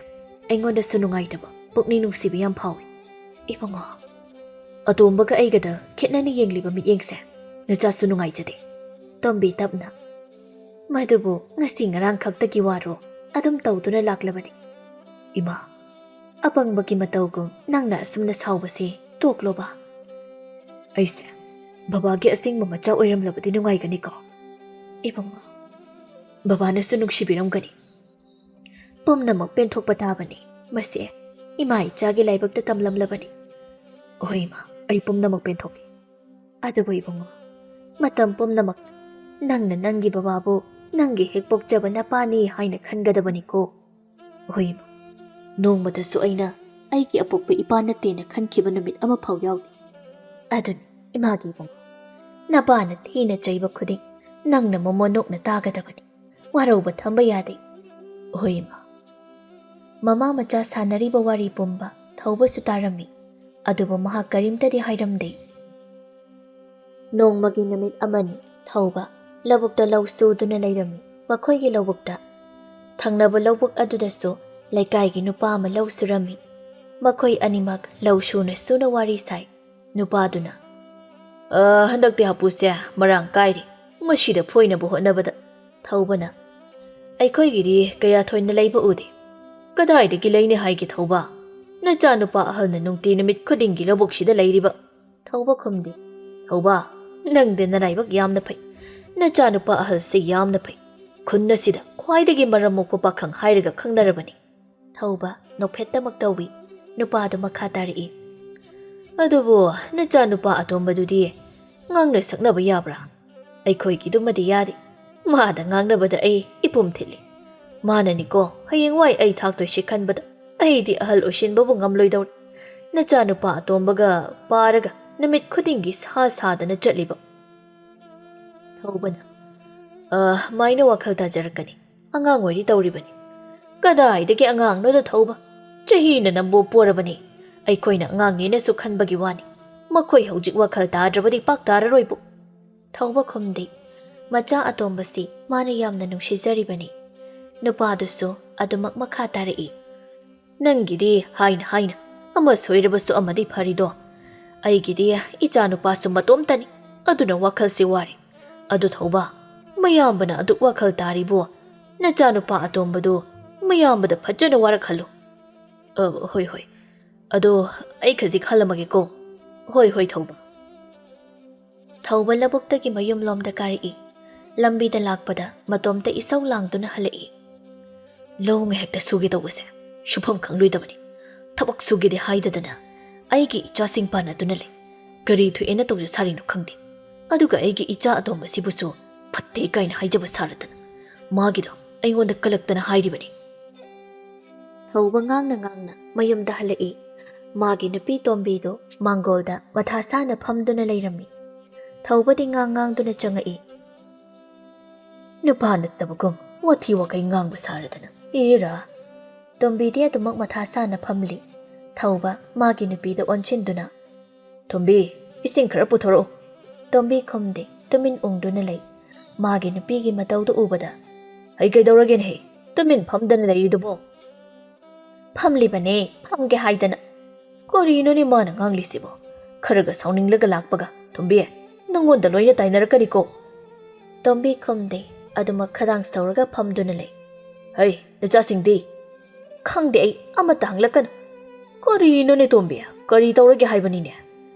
ꯑꯩꯉꯣꯟꯗꯁꯨ ꯅꯨꯡꯉꯥꯏꯇꯕ, ꯄꯨꯛꯅꯤꯡ ꯅꯨꯡꯁꯤꯕ ꯌꯥꯝ ꯐꯥꯎꯏ꯫" "ꯏꯕꯨꯡꯉꯣ꯫" "ꯑꯇꯣꯝꯕꯒ ꯑꯩꯒꯗ ꯈꯦꯠꯅꯅ ꯌꯦꯡꯂꯤꯕ ꯃꯤꯠꯌꯦꯡꯁꯦ ꯅꯆꯥꯁꯨ ꯅꯨꯡꯉꯥꯏꯖꯗꯦ꯫" ꯇꯣꯝꯕꯤ ꯇꯞꯅ, "ꯃꯗꯨꯕꯨ ꯉꯁꯤ ꯉꯔꯥꯡ ꯈꯛꯇꯒꯤ ꯋꯥꯔꯣ? ꯑꯗꯨꯝ ꯇꯧꯗꯨꯅ ꯂꯥꯛꯂꯕꯅꯤ꯫" "ꯏꯃꯥ, ꯑꯄꯪꯕꯒꯤ ꯃꯇꯧꯒꯨꯝ ꯅꯪꯅ ꯑꯁꯨꯝꯅ ꯁꯥꯎꯕꯁꯦ ꯇꯣꯛꯂꯣꯕ꯫" "ꯑꯩꯁꯦ ꯕꯕꯥꯒꯤ ꯑꯁꯦꯡꯕ ꯃꯆꯥ ꯑꯣꯏꯔꯝꯂꯕꯗꯤ ꯅꯨꯡꯉꯥꯏꯒꯅꯤꯀꯣ?" "ꯏꯕꯨꯡꯉꯣ, ꯕꯕꯥꯅꯁꯨ ꯅꯨꯡꯁꯤꯕꯤꯔꯝꯒꯅꯤ꯫ ꯄꯨꯝꯅꯃꯛ ꯄꯦꯟꯊꯣꯛꯄ ꯇꯥꯕꯅꯤ꯫ ꯃꯁꯤ ꯏꯃꯥ ꯏꯆꯥꯒꯤ ꯂꯥꯏꯕꯛꯇ ꯇꯝꯂꯝꯂꯕꯅꯤ꯫ ꯍꯣꯏ ꯏꯃꯥ, ꯑꯩ ꯄꯨꯝꯅꯃꯛ ꯄꯦꯟꯊꯣꯛꯀꯦ꯫ ꯑꯗꯨꯕꯨ ꯏꯕꯨꯡꯉꯣ, ꯃꯇꯝ ꯄꯨꯝꯅꯃꯛ ꯅꯪꯅ ꯅꯪꯒꯤ ꯕꯕꯥꯕꯨ ꯅꯪꯒꯤ ꯍꯦꯛ ꯄꯣꯛꯆꯕ ꯅꯄꯥꯅꯤ ꯍꯥꯏꯅ ꯈꯟꯒꯗꯕꯅꯤꯀꯣ꯫ ꯍꯣꯏ ꯏꯃꯥ, ꯅꯣꯡꯃꯇꯁꯨ ꯑꯩꯅ ꯑꯩꯒꯤ ꯑꯄꯣꯛꯄ ꯏꯄꯥ ꯅꯠꯇꯦꯅ ꯈꯟꯈꯤꯕ ꯅꯨꯃꯤꯠ ꯑꯃꯐꯥꯎ ꯌꯥꯎꯗꯦ꯫ ꯑꯗꯨꯅꯤ ꯏꯃꯥꯒꯤ ꯏꯕꯨꯡꯉꯣ, ꯅꯄꯥꯅ ꯊꯤꯅ ꯆꯩꯕ ꯈꯨꯗꯤꯡ ꯅꯪꯅ ꯃꯃꯣꯟ ꯅꯣꯛꯅ ꯇꯥꯒꯗꯕꯅꯤ꯫ ꯋꯥꯔꯧꯕ ꯊꯝꯕ ꯌꯥꯗꯦ꯫ ꯍꯣꯏ ꯏꯃꯥ꯫ ꯃꯃꯥ ꯃꯆꯥ ꯁꯥꯟꯅꯔꯤꯕ ꯋꯥꯔꯤ ꯄꯨꯝꯕ ꯊꯧꯕꯁꯨ ꯇꯥꯔꯝꯃꯤ, ꯑꯗꯨꯕꯨ ꯃꯍꯥꯛ ꯀꯔꯤꯝꯇꯗꯤ ꯍꯥꯏꯔꯝꯗꯦ꯫ ꯅꯣꯡꯃꯒꯤ ꯅꯨꯃꯤꯠ ꯑꯃꯅꯤ ꯊꯧꯕ ꯂꯧꯕꯨꯛꯇ ꯂꯧ ꯁꯨꯗꯨꯅ ꯂꯩꯔꯝꯃꯤ꯫ ꯃꯈꯣꯏꯒꯤ ꯂꯧꯕꯨꯛꯇ ꯊꯪꯅꯕ ꯂꯧꯕꯨꯛ ꯑꯗꯨꯗꯁꯨ ꯂꯩꯀꯥꯏꯒꯤ ꯅꯨꯄꯥ ꯑꯃ ꯂꯧ ꯁꯨꯔꯝꯃꯤ꯫ ꯃꯈꯣꯏ ꯑꯅꯤꯃꯛ ꯂꯧ ꯁꯨꯅ ꯁꯨꯅ ꯋꯥꯔꯤ ꯁꯥꯏ꯫ ꯅꯨꯄꯥꯗꯨꯅ, "ꯑ, ꯍꯟꯗꯛꯇꯤ ꯍꯥꯄꯨꯁꯦ ꯃꯔꯥꯡ ꯀꯥꯏꯔꯤ꯫ ꯃꯁꯤꯗ ꯐꯣꯏꯅꯕ ꯍꯣꯠꯅꯕꯗ," ꯊꯧꯕꯅ, "ꯑꯩꯈꯣꯏꯒꯤꯗꯤ ꯀꯌꯥ ꯊꯣꯏꯅ ꯂꯩꯕ ꯎꯗꯦ꯫" "ꯀꯗꯥꯏꯗꯒꯤ ꯂꯩꯅꯤ ꯍꯥꯏꯒꯦ ꯊꯧꯕ? ꯅꯆꯥꯅꯨꯄꯥ ꯑꯍꯜꯅ ꯅꯨꯡꯇꯤ ꯅꯨꯃꯤꯠ ꯈꯨꯗꯤꯡꯒꯤ ꯂꯧꯕꯨꯛꯁꯤꯗ ꯂꯩꯔꯤꯕ꯫" ꯊꯧꯕ ꯈꯨꯝꯗꯦ꯫ "ꯊꯧꯕ, ꯅꯪꯗꯤ ꯅꯔꯥꯏꯕꯛ ꯌꯥꯝꯅ ꯐꯩ꯫ ꯅꯆꯥꯅꯨꯄꯥ ꯑꯍꯜꯁꯦ ꯌꯥꯝꯅ ꯐꯩ꯫ ꯈꯨꯟ ꯑꯁꯤꯗ ꯈ꯭ꯋꯥꯏꯗꯒꯤ ꯃꯔꯝ ꯃꯣꯛꯄ ꯄꯥꯈꯪ ꯍꯥꯏꯔꯒ ꯈꯪꯅꯔꯕꯅꯤ꯫" ꯊꯧꯕ ꯅꯣꯛꯐꯦꯠꯇꯃꯛ ꯇꯧꯏ꯫ ꯅꯨꯄꯥꯗꯨ ꯃꯈꯥ ꯇꯥꯔꯛꯏ, "ꯑꯗꯨꯕꯨ ꯅꯆꯥꯅꯨꯄꯥ ꯑꯇꯣꯝꯕꯗꯨꯗꯤ ꯉꯥꯡꯅ ꯁꯛꯅꯕ ꯌꯥꯕ꯭ꯔꯥ? ꯑꯩꯈꯣꯏꯒꯤꯗꯨꯃꯗꯤ ꯌꯥꯗꯦ꯫ ꯃꯥꯗ ꯉꯥꯡꯅꯕꯗ ꯑꯩ ꯏꯄꯨꯝ ꯊꯤꯜꯂꯤ꯫ ꯃꯥꯅꯅꯤꯀꯣ ꯍꯌꯦꯡꯋꯥꯏ ꯑꯩ ꯊꯥꯛꯇꯣꯏꯁꯤ ꯈꯟꯕꯗ ꯑꯩꯗꯤ ꯑꯍꯜ ꯑꯣꯏꯁꯤꯟꯕꯕꯨ ꯉꯝꯂꯣꯏꯗꯧꯔꯤ꯫ ꯅꯆꯥꯅꯨꯄꯥ ꯑꯇꯣꯝꯕꯒ ꯄꯥꯔꯒ ꯅꯨꯃꯤꯠ ꯈꯨꯗꯤꯡꯒꯤ ꯁꯥ ꯁꯥꯗꯅ ꯆꯠꯂꯤꯕ꯫" ꯊꯧꯕꯅ, "ꯑ, ꯃꯥꯏꯅ ꯋꯥꯈꯜ ꯇꯥꯖꯔꯛꯀꯅꯤ꯫ ꯑꯉꯥꯡ ꯑꯣꯏꯔꯤ ꯇꯧꯔꯤꯕꯅꯤ꯫" "ꯀꯗꯥꯏꯗꯒꯤ ꯑꯉꯥꯡꯅꯣꯗ ꯊꯧꯕ? ꯆꯍꯤꯅ ꯅꯝꯕꯣ ꯄꯣꯔꯕꯅꯤ꯫ ꯑꯩꯈꯣꯏꯅ ꯑꯉꯥꯡꯅꯦꯅꯁꯨ ꯈꯟꯕꯒꯤ ꯋꯥꯅꯤ꯫ ꯃꯈꯣꯏ ꯍꯧꯖꯤꯛ ꯋꯥꯈꯜ ꯇꯥꯗ꯭ꯔꯕꯗꯤ ꯄꯥꯛ ꯇꯥꯔꯔꯣꯏꯕꯨ꯫" ꯊꯧꯕ ꯈꯨꯝꯗꯦ꯫ ꯃꯆꯥ ꯑꯇꯣꯝꯕꯁꯤ ꯃꯥꯅ ꯌꯥꯝꯅ ꯅꯨꯡꯁꯤꯖꯔꯤꯕꯅꯤ꯫ ꯅꯨꯄꯥꯗꯨꯁꯨ ꯑꯗꯨꯃꯛ ꯃꯈꯥ ꯇꯥꯔꯛꯏ, "ꯅꯪꯒꯤꯗꯤ ꯍꯥꯏꯅ ꯍꯥꯏꯅ ꯑꯃ ꯁꯣꯏꯔꯕꯁꯨ ꯑꯃꯗꯤ ꯐꯔꯤꯗꯣ꯫ ꯑꯩꯒꯤꯗꯤ ꯏꯆꯥ ꯅꯨꯄꯥꯁꯨ ꯃꯇꯣꯝꯇꯅꯤ꯫ ꯑꯗꯨꯅ ꯋꯥꯈꯜꯁꯦ ꯋꯥꯔꯦ꯫ ꯑꯗꯨ ꯊꯧꯕ, ꯃꯌꯥꯝꯕꯅ ꯑꯗꯨꯛ ꯋꯥꯈꯜ ꯇꯥꯔꯤꯕꯣ? ꯅꯆꯥꯅꯨꯄꯥ ꯑꯇꯣꯝꯕꯗꯨ ꯃꯌꯥꯝꯕꯗ ꯐꯖꯅ ꯋꯥꯔꯛꯍꯜꯂꯨ꯫" "ꯑ, ꯍꯣꯏ, ꯍꯣꯏ꯫ ꯑꯗꯣ ꯑꯩ ꯈꯖꯤꯛ ꯍꯜꯂꯝꯃꯒꯦꯀꯣ꯫" "ꯍꯣꯏ, ꯍꯣꯏ, ꯊꯧꯕ꯫" ꯊꯧꯕ ꯂꯧꯕꯨꯛꯇꯒꯤ ꯃꯌꯨꯝꯂꯣꯝꯗ ꯀꯥꯔꯛꯏ꯫ ꯂꯝꯕꯤꯗ ꯂꯥꯛꯄꯗ ꯃꯇꯣꯝꯇ ꯏꯁꯧ ꯂꯥꯡꯗꯨꯅ ꯍꯜꯂꯛꯏ꯫ ꯂꯧ ꯉꯥꯏꯍꯥꯛꯇ ꯁꯨꯒꯦ ꯇꯧꯕꯁꯦ ꯁꯨꯐꯝ ꯈꯪꯂꯣꯏꯗꯕꯅꯤ꯫ ꯊꯕꯛ ꯁꯨꯒꯦꯗꯤ ꯍꯥꯏꯗꯗꯅ ꯑꯩꯒꯤ ꯏꯆꯥꯁꯤꯡ ꯄꯥꯟꯅꯗꯨꯅ ꯂꯩ꯫ ꯀꯔꯤ ꯊꯣꯛꯑꯦꯅ ꯇꯧꯖ ꯁꯥꯔꯤꯅꯣ ꯈꯪꯗꯦ꯫ ꯑꯗꯨꯒ ꯑꯩꯒꯤ ꯏꯆꯥ ꯑꯇꯣꯝꯕꯁꯤꯕꯨꯁꯨ ꯐꯠꯇꯦ ꯀꯥꯏꯅ ꯍꯥꯏꯖꯕ ꯁꯥꯔꯗꯅ ꯃꯥꯒꯤꯗꯣ ꯑꯩꯉꯣꯟꯗ ꯀꯜꯂꯛꯇꯅ ꯍꯥꯏꯔꯤꯕꯅꯤ꯫ ꯊꯧꯕ ꯉꯥꯡꯅ ꯉꯥꯡꯅ ꯃꯌꯨꯝꯗ ꯍꯜꯂꯛꯏ꯫ ꯃꯥꯒꯤ ꯅꯨꯄꯤ ꯇꯣꯝꯕꯤꯗꯨ ꯃꯥꯡꯒꯣꯜꯗ ꯃꯊꯥ ꯁꯥꯅ ꯐꯝꯗꯨꯅ ꯂꯩꯔꯝꯃꯤ꯫ ꯊꯧꯕꯗꯤ ꯉꯥꯡ ꯉꯥꯡꯗꯨꯅ ꯆꯪꯉꯛꯏ꯫ ꯅꯨꯄꯥ ꯅꯠꯇꯕꯒꯨꯝ ꯋꯥꯊꯤ ꯋꯥꯈꯩ ꯉꯥꯡꯕ ꯁꯥꯔꯗꯅ꯫ ꯏꯔꯥ꯫ ꯇꯣꯝꯕꯤꯗꯤ ꯑꯗꯨꯃꯛ ꯃꯊꯥ ꯁꯥꯅ ꯐꯝꯂꯤ꯫ ꯊꯧꯕ ꯃꯥꯒꯤ ꯅꯨꯄꯤꯗ ꯑꯣꯟꯁꯤꯟꯗꯨꯅ, "ꯇꯣꯝꯕꯤ, ꯏꯁꯤꯡ ꯈꯔ ꯄꯨꯊꯣꯔꯛꯎ꯫" ꯇꯣꯝꯕꯤ ꯈꯨꯝꯗꯦ, ꯇꯨꯃꯤꯟ ꯎꯪꯗꯨꯅ ꯂꯩ꯫ ꯃꯥꯒꯤ ꯅꯨꯄꯤꯒꯤ ꯃꯇꯧꯗꯨ ꯎꯕꯗ, "ꯑꯩ ꯀꯩꯗꯧꯔꯒꯦꯅꯦꯍꯦ? ꯇꯨꯃꯤꯟ ꯐꯝꯗꯅ ꯂꯩꯔꯤꯗꯨꯕꯣ?" "ꯐꯝꯂꯤꯕꯅꯦ, ꯐꯝꯒꯦ ꯍꯥꯏꯗꯅ꯫" "ꯀꯔꯤꯅꯣꯅꯦ ꯃꯥꯅ ꯉꯥꯡꯂꯤꯁꯤꯕꯣ? ꯈꯔꯒ ꯁꯥꯎꯅꯤꯡꯂꯒ ꯂꯥꯛꯄꯒ꯫ ꯇꯣꯝꯕꯤ, ꯅꯪꯉꯣꯟꯗ ꯂꯣꯏꯅ ꯇꯥꯏꯅꯔꯛꯀꯅꯤꯀꯣ꯫" ꯇꯣꯝꯕꯤ ꯈꯨꯝꯗꯦ, ꯑꯗꯨꯃꯛ ꯈꯗꯥꯡ ꯁꯧꯔꯒ ꯐꯝꯗꯨꯅ ꯂꯩ꯫ "ꯍꯩ, ꯅꯆꯥꯁꯤꯡꯗꯤ?" "ꯈꯪꯗꯦ ꯑꯩ, ꯑꯃꯠꯇ ꯍꯪꯂꯛꯀꯅꯨ꯫" "ꯀꯔꯤꯅꯣꯅꯦ ꯇꯣꯝꯕꯤ, ꯀꯔꯤ ꯇꯧꯔꯒꯦ ꯍꯥꯏꯕꯅꯤꯅꯦ?"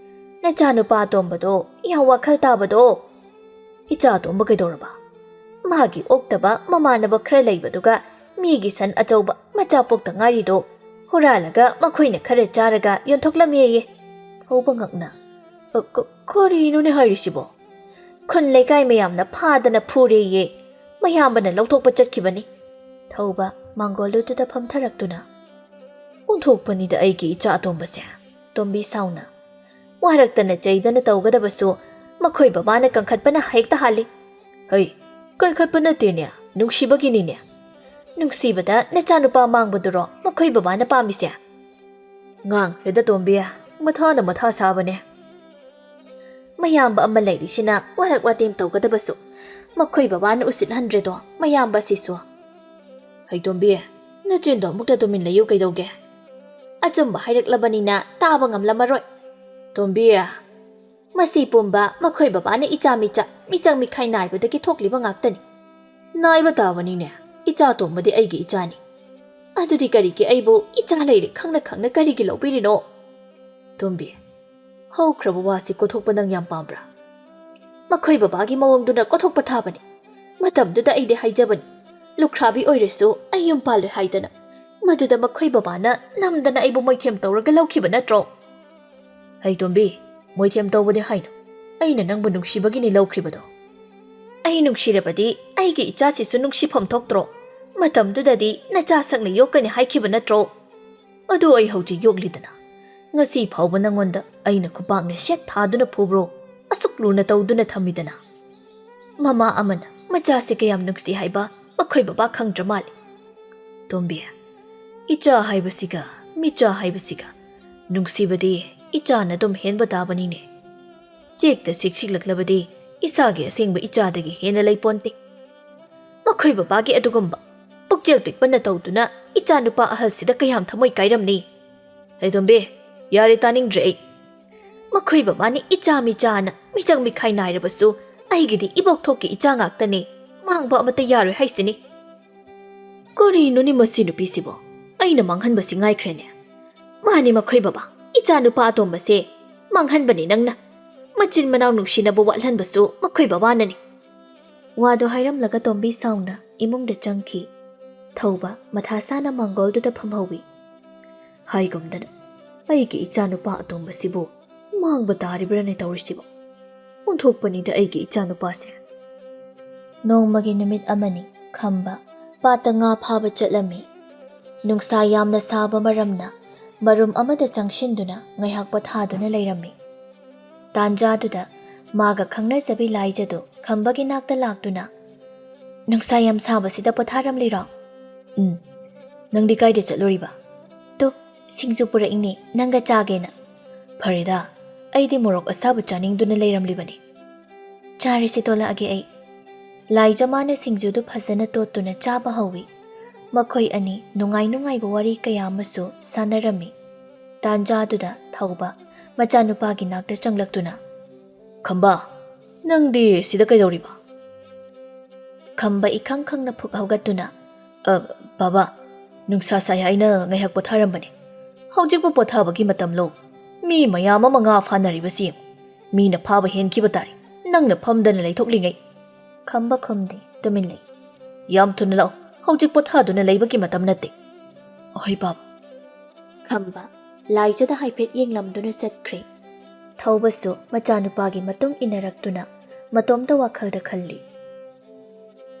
"ꯅꯆꯥꯅꯨꯄꯥ ꯑꯇꯣꯝꯕꯗꯣ, ꯌꯥꯝ ꯋꯥꯈꯜ ꯇꯥꯕꯗꯣ꯫" "ꯏꯆꯥ ꯑꯇꯣꯝꯕ ꯀꯩꯗꯧꯔꯕ?" "ꯃꯥꯒꯤ ꯑꯣꯛꯇꯕ ꯃꯃꯥꯟꯅꯕ ꯈꯔ ꯂꯩꯕꯗꯨꯒ ꯃꯤꯒꯤ ꯁꯟ ꯑꯆꯧꯕ ꯃꯆꯥ ꯄꯣꯛꯇ ꯉꯥꯏꯔꯤꯗꯣ ꯍꯨꯔꯥꯜꯂꯒ ꯃꯈꯣꯏꯅ ꯈꯔ ꯆꯥꯔꯒ ꯌꯣꯟꯊꯣꯛꯂꯝꯃꯦꯌꯦ꯫" ꯊꯧꯕ ꯉꯛꯅ, "ꯑ, ꯀ-, ꯀꯔꯤꯅꯣꯅꯦ ꯍꯥꯏꯔꯤꯁꯤꯕꯣ?" "ꯈꯨꯟ ꯂꯩꯀꯥꯏ ꯃꯌꯥꯝꯅ ꯐꯥꯗꯅ ꯐꯨꯔꯦꯌꯦ꯫ ꯃꯌꯥꯝꯕꯅ ꯂꯧꯊꯣꯛꯄ ꯆꯠꯈꯤꯕꯅꯤ꯫" ꯊꯧꯕ ꯃꯥꯡꯒꯣꯜꯗꯨꯗ ꯐꯝꯊꯔꯛꯇꯨꯅ, "ꯑꯣꯟꯊꯣꯛꯄꯅꯤꯗ ꯑꯩꯒꯤ ꯏꯆꯥ ꯑꯇꯣꯝꯕꯁꯦ꯫" ꯇꯣꯝꯕꯤ ꯁꯥꯎꯅ, "ꯋꯥꯔꯛꯇꯅ ꯆꯩꯗꯅ ꯇꯧꯒꯗꯕꯁꯨ ꯃꯈꯣꯏ ꯕꯕꯥꯅ ꯀꯟꯈꯠꯄꯅ ꯍꯦꯛꯇ ꯍꯥꯜꯂꯤ꯫" "ꯍꯩ, ꯀꯟꯈꯠꯄ ꯅꯠꯇꯦꯅꯦ, ꯅꯨꯡꯁꯤꯕꯒꯤꯅꯤꯅꯦ꯫" "ꯅꯨꯡꯁꯤꯕꯗ ꯅꯆꯥꯅꯨꯄꯥ ꯃꯥꯡꯕꯗꯨꯔꯣ ꯃꯈꯣꯏ ꯕꯕꯥꯅ ꯄꯥꯝꯃꯤꯁꯦ?" "ꯉꯥꯡꯈ꯭ꯔꯦꯗ ꯇꯣꯝꯕꯤ, ꯃꯊꯥꯅ ꯃꯊꯥ ꯁꯥꯕꯅꯦ꯫" "ꯃꯌꯥꯝꯕ ꯑꯃ ꯂꯩꯔꯤꯁꯤꯅ ꯋꯥꯔꯛ ꯋꯥꯇꯦꯝ ꯇꯧꯒꯗꯕꯁꯨ ꯃꯈꯣꯏ ꯕꯕꯥꯅ ꯎꯁꯤꯠꯍꯟꯗ꯭ꯔꯦꯗꯣ, ꯃꯌꯥꯝꯕꯁꯤꯁꯨ꯫" "ꯍꯩ ꯇꯣꯝꯕꯤ, ꯅꯆꯤꯟꯗꯣ ꯑꯃꯨꯛꯇ ꯇꯨꯃꯤꯟ ꯂꯩꯌꯨ ꯀꯩꯗꯧꯒꯦ?" "ꯑꯆꯨꯝꯕ ꯍꯥꯏꯔꯛꯂꯕꯅꯤꯅ ꯇꯥꯕ ꯉꯝꯂꯝꯃꯔꯣꯏ꯫" "ꯇꯣꯝꯕꯤ꯫" "ꯃꯁꯤ ꯄꯨꯝꯕ ꯃꯈꯣꯏ ꯕꯕꯥꯅ ꯏꯆꯥ ꯃꯤꯆꯥ, ꯃꯤꯆꯪ ꯃꯤꯈꯥꯏ ꯅꯥꯏꯕꯗꯒꯤ ꯊꯣꯛꯂꯤꯕ ꯉꯥꯛꯇꯅꯤ꯫" "ꯅꯥꯏꯕ ꯇꯥꯕꯅꯤꯅꯦ, ꯏꯆꯥ ꯑꯇꯣꯝꯕꯗꯤ ꯑꯩꯒꯤ ꯏꯆꯥꯅꯤ꯫" "ꯑꯗꯨꯗꯤ ꯀꯔꯤꯒꯤ ꯑꯩꯕꯨ ꯏꯆꯥ ꯂꯩꯔꯦ ꯈꯪꯅ ꯈꯪꯅ ꯀꯔꯤꯒꯤ ꯂꯧꯕꯤꯔꯤꯅꯣ?" "ꯇꯣꯝꯕꯤ, ꯍꯧꯈ꯭ꯔꯕ ꯋꯥꯁꯤ ꯀꯣꯊꯣꯛꯄ ꯅꯪ ꯌꯥꯝ ꯄꯥꯝꯕ꯭ꯔꯥ?" ꯃꯈꯣꯏ ꯕꯕꯥꯒꯤ ꯃꯑꯣꯡꯗꯨꯅ ꯀꯣꯊꯣꯛꯄ ꯊꯥꯕꯅꯤ꯫ ꯃꯇꯝꯗꯨꯗ ꯑꯩꯗꯤ ꯍꯥꯏꯖꯕꯅꯤ, ꯂꯨꯈ꯭ꯔꯥꯕꯤ ꯑꯣꯏꯔꯁꯨ ꯑꯩ ꯌꯨꯝ ꯄꯥꯜꯂꯣꯏ ꯍꯥꯏꯗꯅ꯫ ꯃꯗꯨꯗ ꯃꯈꯣꯏ ꯕꯕꯥꯅ ꯅꯝꯗꯅ ꯑꯩꯕꯨ ꯃꯣꯏꯊꯦꯝ ꯇꯧꯔꯒ ꯂꯧꯈꯤꯕ ꯅꯠꯇ꯭ꯔꯣ? ꯍꯩꯇꯣꯝꯕꯤ, ꯃꯣꯏꯊꯦꯝ ꯇꯧꯕꯗꯤ ꯍꯥꯏꯅꯨ꯫ ꯑꯩꯅ ꯅꯪꯕꯨ ꯅꯨꯡꯁꯤꯕꯒꯤꯅꯤ ꯂꯧꯈ꯭ꯔꯤꯕꯗꯣ꯫ ꯑꯩ ꯅꯨꯡꯁꯤꯔꯕꯗꯤ ꯑꯩꯒꯤ ꯏꯆꯥꯁꯤꯁꯨ ꯅꯨꯡꯁꯤꯐꯝ ꯊꯣꯛꯇ꯭ꯔꯣ? ꯃꯇꯝꯗꯨꯗꯗꯤ ꯅꯆꯥ ꯁꯛꯅ ꯌꯣꯛꯀꯅꯤ ꯍꯥꯏꯈꯤꯕ ꯅꯠꯇ꯭ꯔꯣ? ꯑꯗꯨ ꯑꯩ ꯍꯧꯖꯤꯛ ꯌꯣꯛꯂꯤꯗꯅ꯫ ꯉꯁꯤ ꯐꯥꯎꯕ ꯅꯪꯉꯣꯟꯗ ꯑꯩꯅ ꯈꯨꯄꯥꯛꯅ ꯁꯦꯠ ꯊꯥꯗꯨꯅ ꯐꯨꯕ꯭ꯔꯣ? ꯑꯁꯨꯛ ꯂꯨꯅ ꯇꯧꯗꯨꯅ ꯊꯝꯃꯤꯗꯅ꯫ ꯃꯃꯥ ꯑꯃꯅ ꯃꯆꯥꯁꯦ ꯀꯌꯥꯝ ꯅꯨꯡꯁꯤ ꯍꯥꯏꯕ ꯃꯈꯣꯏ ꯕꯕꯥ ꯈꯪꯗ꯭ꯔ ꯃꯥꯜꯂꯦ꯫ ꯇꯣꯝꯕꯤ, ꯏꯆꯥ ꯍꯥꯏꯕꯁꯤꯒ ꯃꯤꯆꯥ ꯍꯥꯏꯕꯁꯤꯒ ꯅꯨꯡꯁꯤꯕꯗꯤ ꯏꯆꯥꯅ ꯑꯗꯨꯝ ꯍꯦꯟꯕ ꯇꯥꯕꯅꯤꯅꯦ꯫ ꯆꯦꯛꯇ ꯁꯤꯛꯁꯤꯛꯂꯛꯂꯕꯗꯤ ꯏꯁꯥꯒꯤ ꯑꯁꯦꯡꯕ ꯏꯆꯥꯗꯒꯤ ꯍꯦꯟꯅ ꯂꯩꯄꯣꯟꯇꯦ꯫ ꯃꯈꯣꯏ ꯕꯕꯥꯒꯤ ꯑꯗꯨꯒꯨꯝꯕ ꯄꯨꯛꯆꯦꯜ ꯄꯤꯛꯄꯅ ꯇꯧꯗꯨꯅ ꯏꯆꯥ ꯅꯨꯄꯥ ꯑꯍꯜꯁꯤꯗ ꯀꯌꯥꯝ ꯊꯃꯣꯏ ꯀꯥꯏꯔꯝꯅꯤ꯫ ꯍꯩꯗꯣꯝꯕꯤ, ꯌꯥꯔꯦ, ꯇꯥꯅꯤꯡꯗ꯭ꯔꯦ ꯑꯩ꯫ ꯃꯈꯣꯏ ꯕꯕꯥꯅꯤ ꯏꯆꯥ ꯃꯤꯆꯥꯅ ꯃꯤꯆꯪ ꯃꯤꯈꯥꯏ ꯅꯥꯏꯔꯕꯁꯨ ꯑꯩꯒꯤꯗꯤ ꯏꯕꯣꯛꯊꯣꯛꯀꯤ ꯏꯆꯥ ꯉꯥꯛꯇꯅꯤ, ꯃꯥꯡꯕ ꯑꯃꯠꯇ ꯌꯥꯔꯣꯏ ꯍꯥꯏꯁꯤꯅꯤ꯫ ꯀꯔꯤꯅꯣꯅꯦ ꯃꯁꯤ ꯅꯨꯄꯤꯁꯤꯕꯣ? ꯑꯩꯅ ꯃꯥꯡꯍꯟꯕꯁꯤ ꯉꯥꯏꯈ꯭ꯔꯦꯅꯦ꯫ ꯃꯥꯅꯤ ꯃꯈꯣꯏ ꯕꯕꯥ, ꯏꯆꯥ ꯅꯨꯄꯥ ꯑꯇꯣꯝꯕꯁꯦ ꯃꯥꯡꯍꯟꯕꯅꯤ ꯅꯪꯅ꯫ ꯃꯆꯤꯟ ꯃꯅꯥꯎ ꯅꯨꯡꯁꯤꯅꯕ ꯋꯥꯠꯍꯟꯕꯁꯨ ꯃꯈꯣꯏ ꯕꯕꯥꯅꯅꯤ꯫ ꯋꯥꯗꯣ ꯍꯥꯏꯔꯝꯂꯒ ꯇꯣꯝꯕꯤ ꯁꯥꯎꯅ ꯏꯃꯨꯡꯗ ꯆꯪꯈꯤ꯫ ꯊꯧꯕ ꯃꯊꯥ ꯁꯥꯅ ꯃꯥꯡꯒꯣꯜꯗꯨꯗ ꯐꯝꯍꯧꯏ꯫ ꯍꯥꯏꯒꯨꯝꯗꯅ ꯑꯩꯒꯤ ꯏꯆꯥ ꯅꯨꯄꯥ ꯑꯇꯣꯝꯕꯁꯤꯕꯨ ꯃꯥꯡꯕ ꯇꯥꯔꯤꯕ꯭ꯔꯥꯅꯦ ꯇꯧꯔꯤꯁꯤꯕꯣ? ꯑꯣꯟꯊꯣꯛꯄꯅꯤꯗ ꯑꯩꯒꯤ ꯏꯆꯥ ꯅꯨꯄꯥꯁꯦ꯫ ꯅꯣꯡꯃꯒꯤ ꯅꯨꯃꯤꯠ ꯑꯃꯅꯤ ꯈꯝꯕ ꯄꯥꯠꯇ ꯉꯥ ꯐꯥꯕ ꯆꯠꯂꯝꯃꯤ꯫ ꯅꯨꯡꯁꯥ ꯌꯥꯝꯅ ꯁꯥꯕ ꯃꯔꯝꯅ ꯃꯔꯨꯝ ꯑꯃꯗ ꯆꯪꯁꯤꯟꯗꯨꯅ ꯉꯥꯏꯍꯥꯛ ꯄꯣꯊꯥꯗꯨꯅ ꯂꯩꯔꯝꯃꯤ꯫ ꯇꯥꯟꯖꯥꯗꯨꯗ ꯃꯥꯒ ꯈꯪꯅꯖꯕꯤ ꯂꯥꯏꯖꯗꯨ ꯈꯝꯕꯒꯤ ꯅꯥꯛꯇ ꯂꯥꯛꯇꯨꯅ, "ꯅꯨꯡꯁꯥ ꯌꯥꯝ ꯁꯥꯕꯁꯤꯗ ꯄꯣꯊꯥꯔꯝꯂꯤꯔꯣ?" "ꯎꯝ꯫ ꯅꯪꯗꯤ ꯀꯥꯏꯗ ꯆꯠꯂꯨꯔꯤꯕ?" "ꯇꯨ, ꯁꯤꯡꯖꯨ ꯄꯨꯔꯛꯏꯅꯦ, ꯅꯪꯒ ꯆꯥꯒꯦꯅ꯫" "ꯐꯔꯦꯗ, ꯑꯩꯗꯤ ꯃꯣꯔꯣꯛ ꯑꯁꯥꯕ ꯆꯥꯅꯤꯡꯗꯨꯅ ꯂꯩꯔꯝꯂꯤꯕꯅꯤ꯫" "ꯆꯥꯔꯁꯤ, ꯇꯣꯂꯛꯑꯒꯦ ꯑꯩ꯫" ꯂꯥꯏꯖ ꯃꯥꯅ ꯁꯤꯡꯖꯨꯗꯨ ꯐꯖꯅ ꯇꯣꯠꯇꯨꯅ ꯆꯥꯕ ꯍꯧꯏ꯫ ꯃꯈꯣꯏ ꯑꯅꯤ ꯅꯨꯡꯉꯥꯏ ꯅꯨꯡꯉꯥꯏꯕ ꯋꯥꯔꯤ ꯀꯌꯥ ꯑꯃꯁꯨ ꯁꯥꯟꯅꯔꯝꯃꯤ꯫ ꯇꯥꯟꯖꯥꯗꯨꯗ ꯊꯧꯕ ꯃꯆꯥꯅꯨꯄꯥꯒꯤ ꯅꯥꯛꯇ ꯆꯪꯂꯛꯇꯨꯅ, "ꯈꯝꯕ, ꯅꯪꯗꯤ ꯁꯤꯗ ꯀꯩꯗꯧꯔꯤꯕ?" ꯈꯝꯕ ꯏꯈꯪ ꯈꯪꯅ ꯐꯨꯛ ꯍꯧꯒꯠꯇꯨꯅ, "ꯑ, ꯕꯥꯕꯥ, ꯅꯨꯡꯁꯥ ꯁꯥꯏ ꯍꯥꯏꯅ ꯉꯥꯏꯍꯥꯛ ꯄꯣꯊꯥꯔꯝꯕꯅꯤ꯫ ꯍꯧꯖꯤꯛꯄꯨ ꯄꯣꯊꯥꯕꯒꯤ ꯃꯇꯝꯂꯣ? ꯃꯤ ꯃꯌꯥꯝ ꯑꯃ ꯉꯥ ꯐꯥꯅꯔꯤꯕꯁꯤ ꯌꯦꯡꯉꯨ꯫ ꯃꯤꯅ ꯐꯥꯕ ꯍꯦꯟꯈꯤꯕ ꯇꯥꯔꯦ꯫ ꯅꯪꯅ ꯐꯝꯗꯅ ꯂꯩꯊꯣꯛꯂꯤꯉꯩ꯫ ꯈꯝꯕ ꯈꯨꯝꯗꯦ, ꯇꯨꯃꯤꯟ ꯂꯩ꯫ ꯌꯥꯝ ꯊꯨꯅ ꯂꯥꯛꯑꯣ, ꯍꯧꯖꯤꯛ ꯄꯣꯊꯥꯗꯨꯅ ꯂꯩꯕꯒꯤ ꯃꯇꯝ ꯅꯠꯇꯦ꯫ ꯑꯍꯣꯏ ꯕꯥꯕꯨ꯫ ꯈꯝꯕ ꯂꯥꯏꯖꯗ ꯍꯥꯏꯐꯦꯠ ꯌꯦꯡꯂꯝꯗꯨꯅ ꯆꯠꯈ꯭ꯔꯦ꯫ ꯊꯧꯕꯁꯨ ꯃꯆꯥꯅꯨꯄꯥꯒꯤ ꯃꯇꯨꯡ ꯏꯟꯅꯔꯛꯇꯨꯅ ꯃꯇꯣꯝꯇ ꯋꯥꯈꯜꯗ ꯈꯜꯂꯤ꯫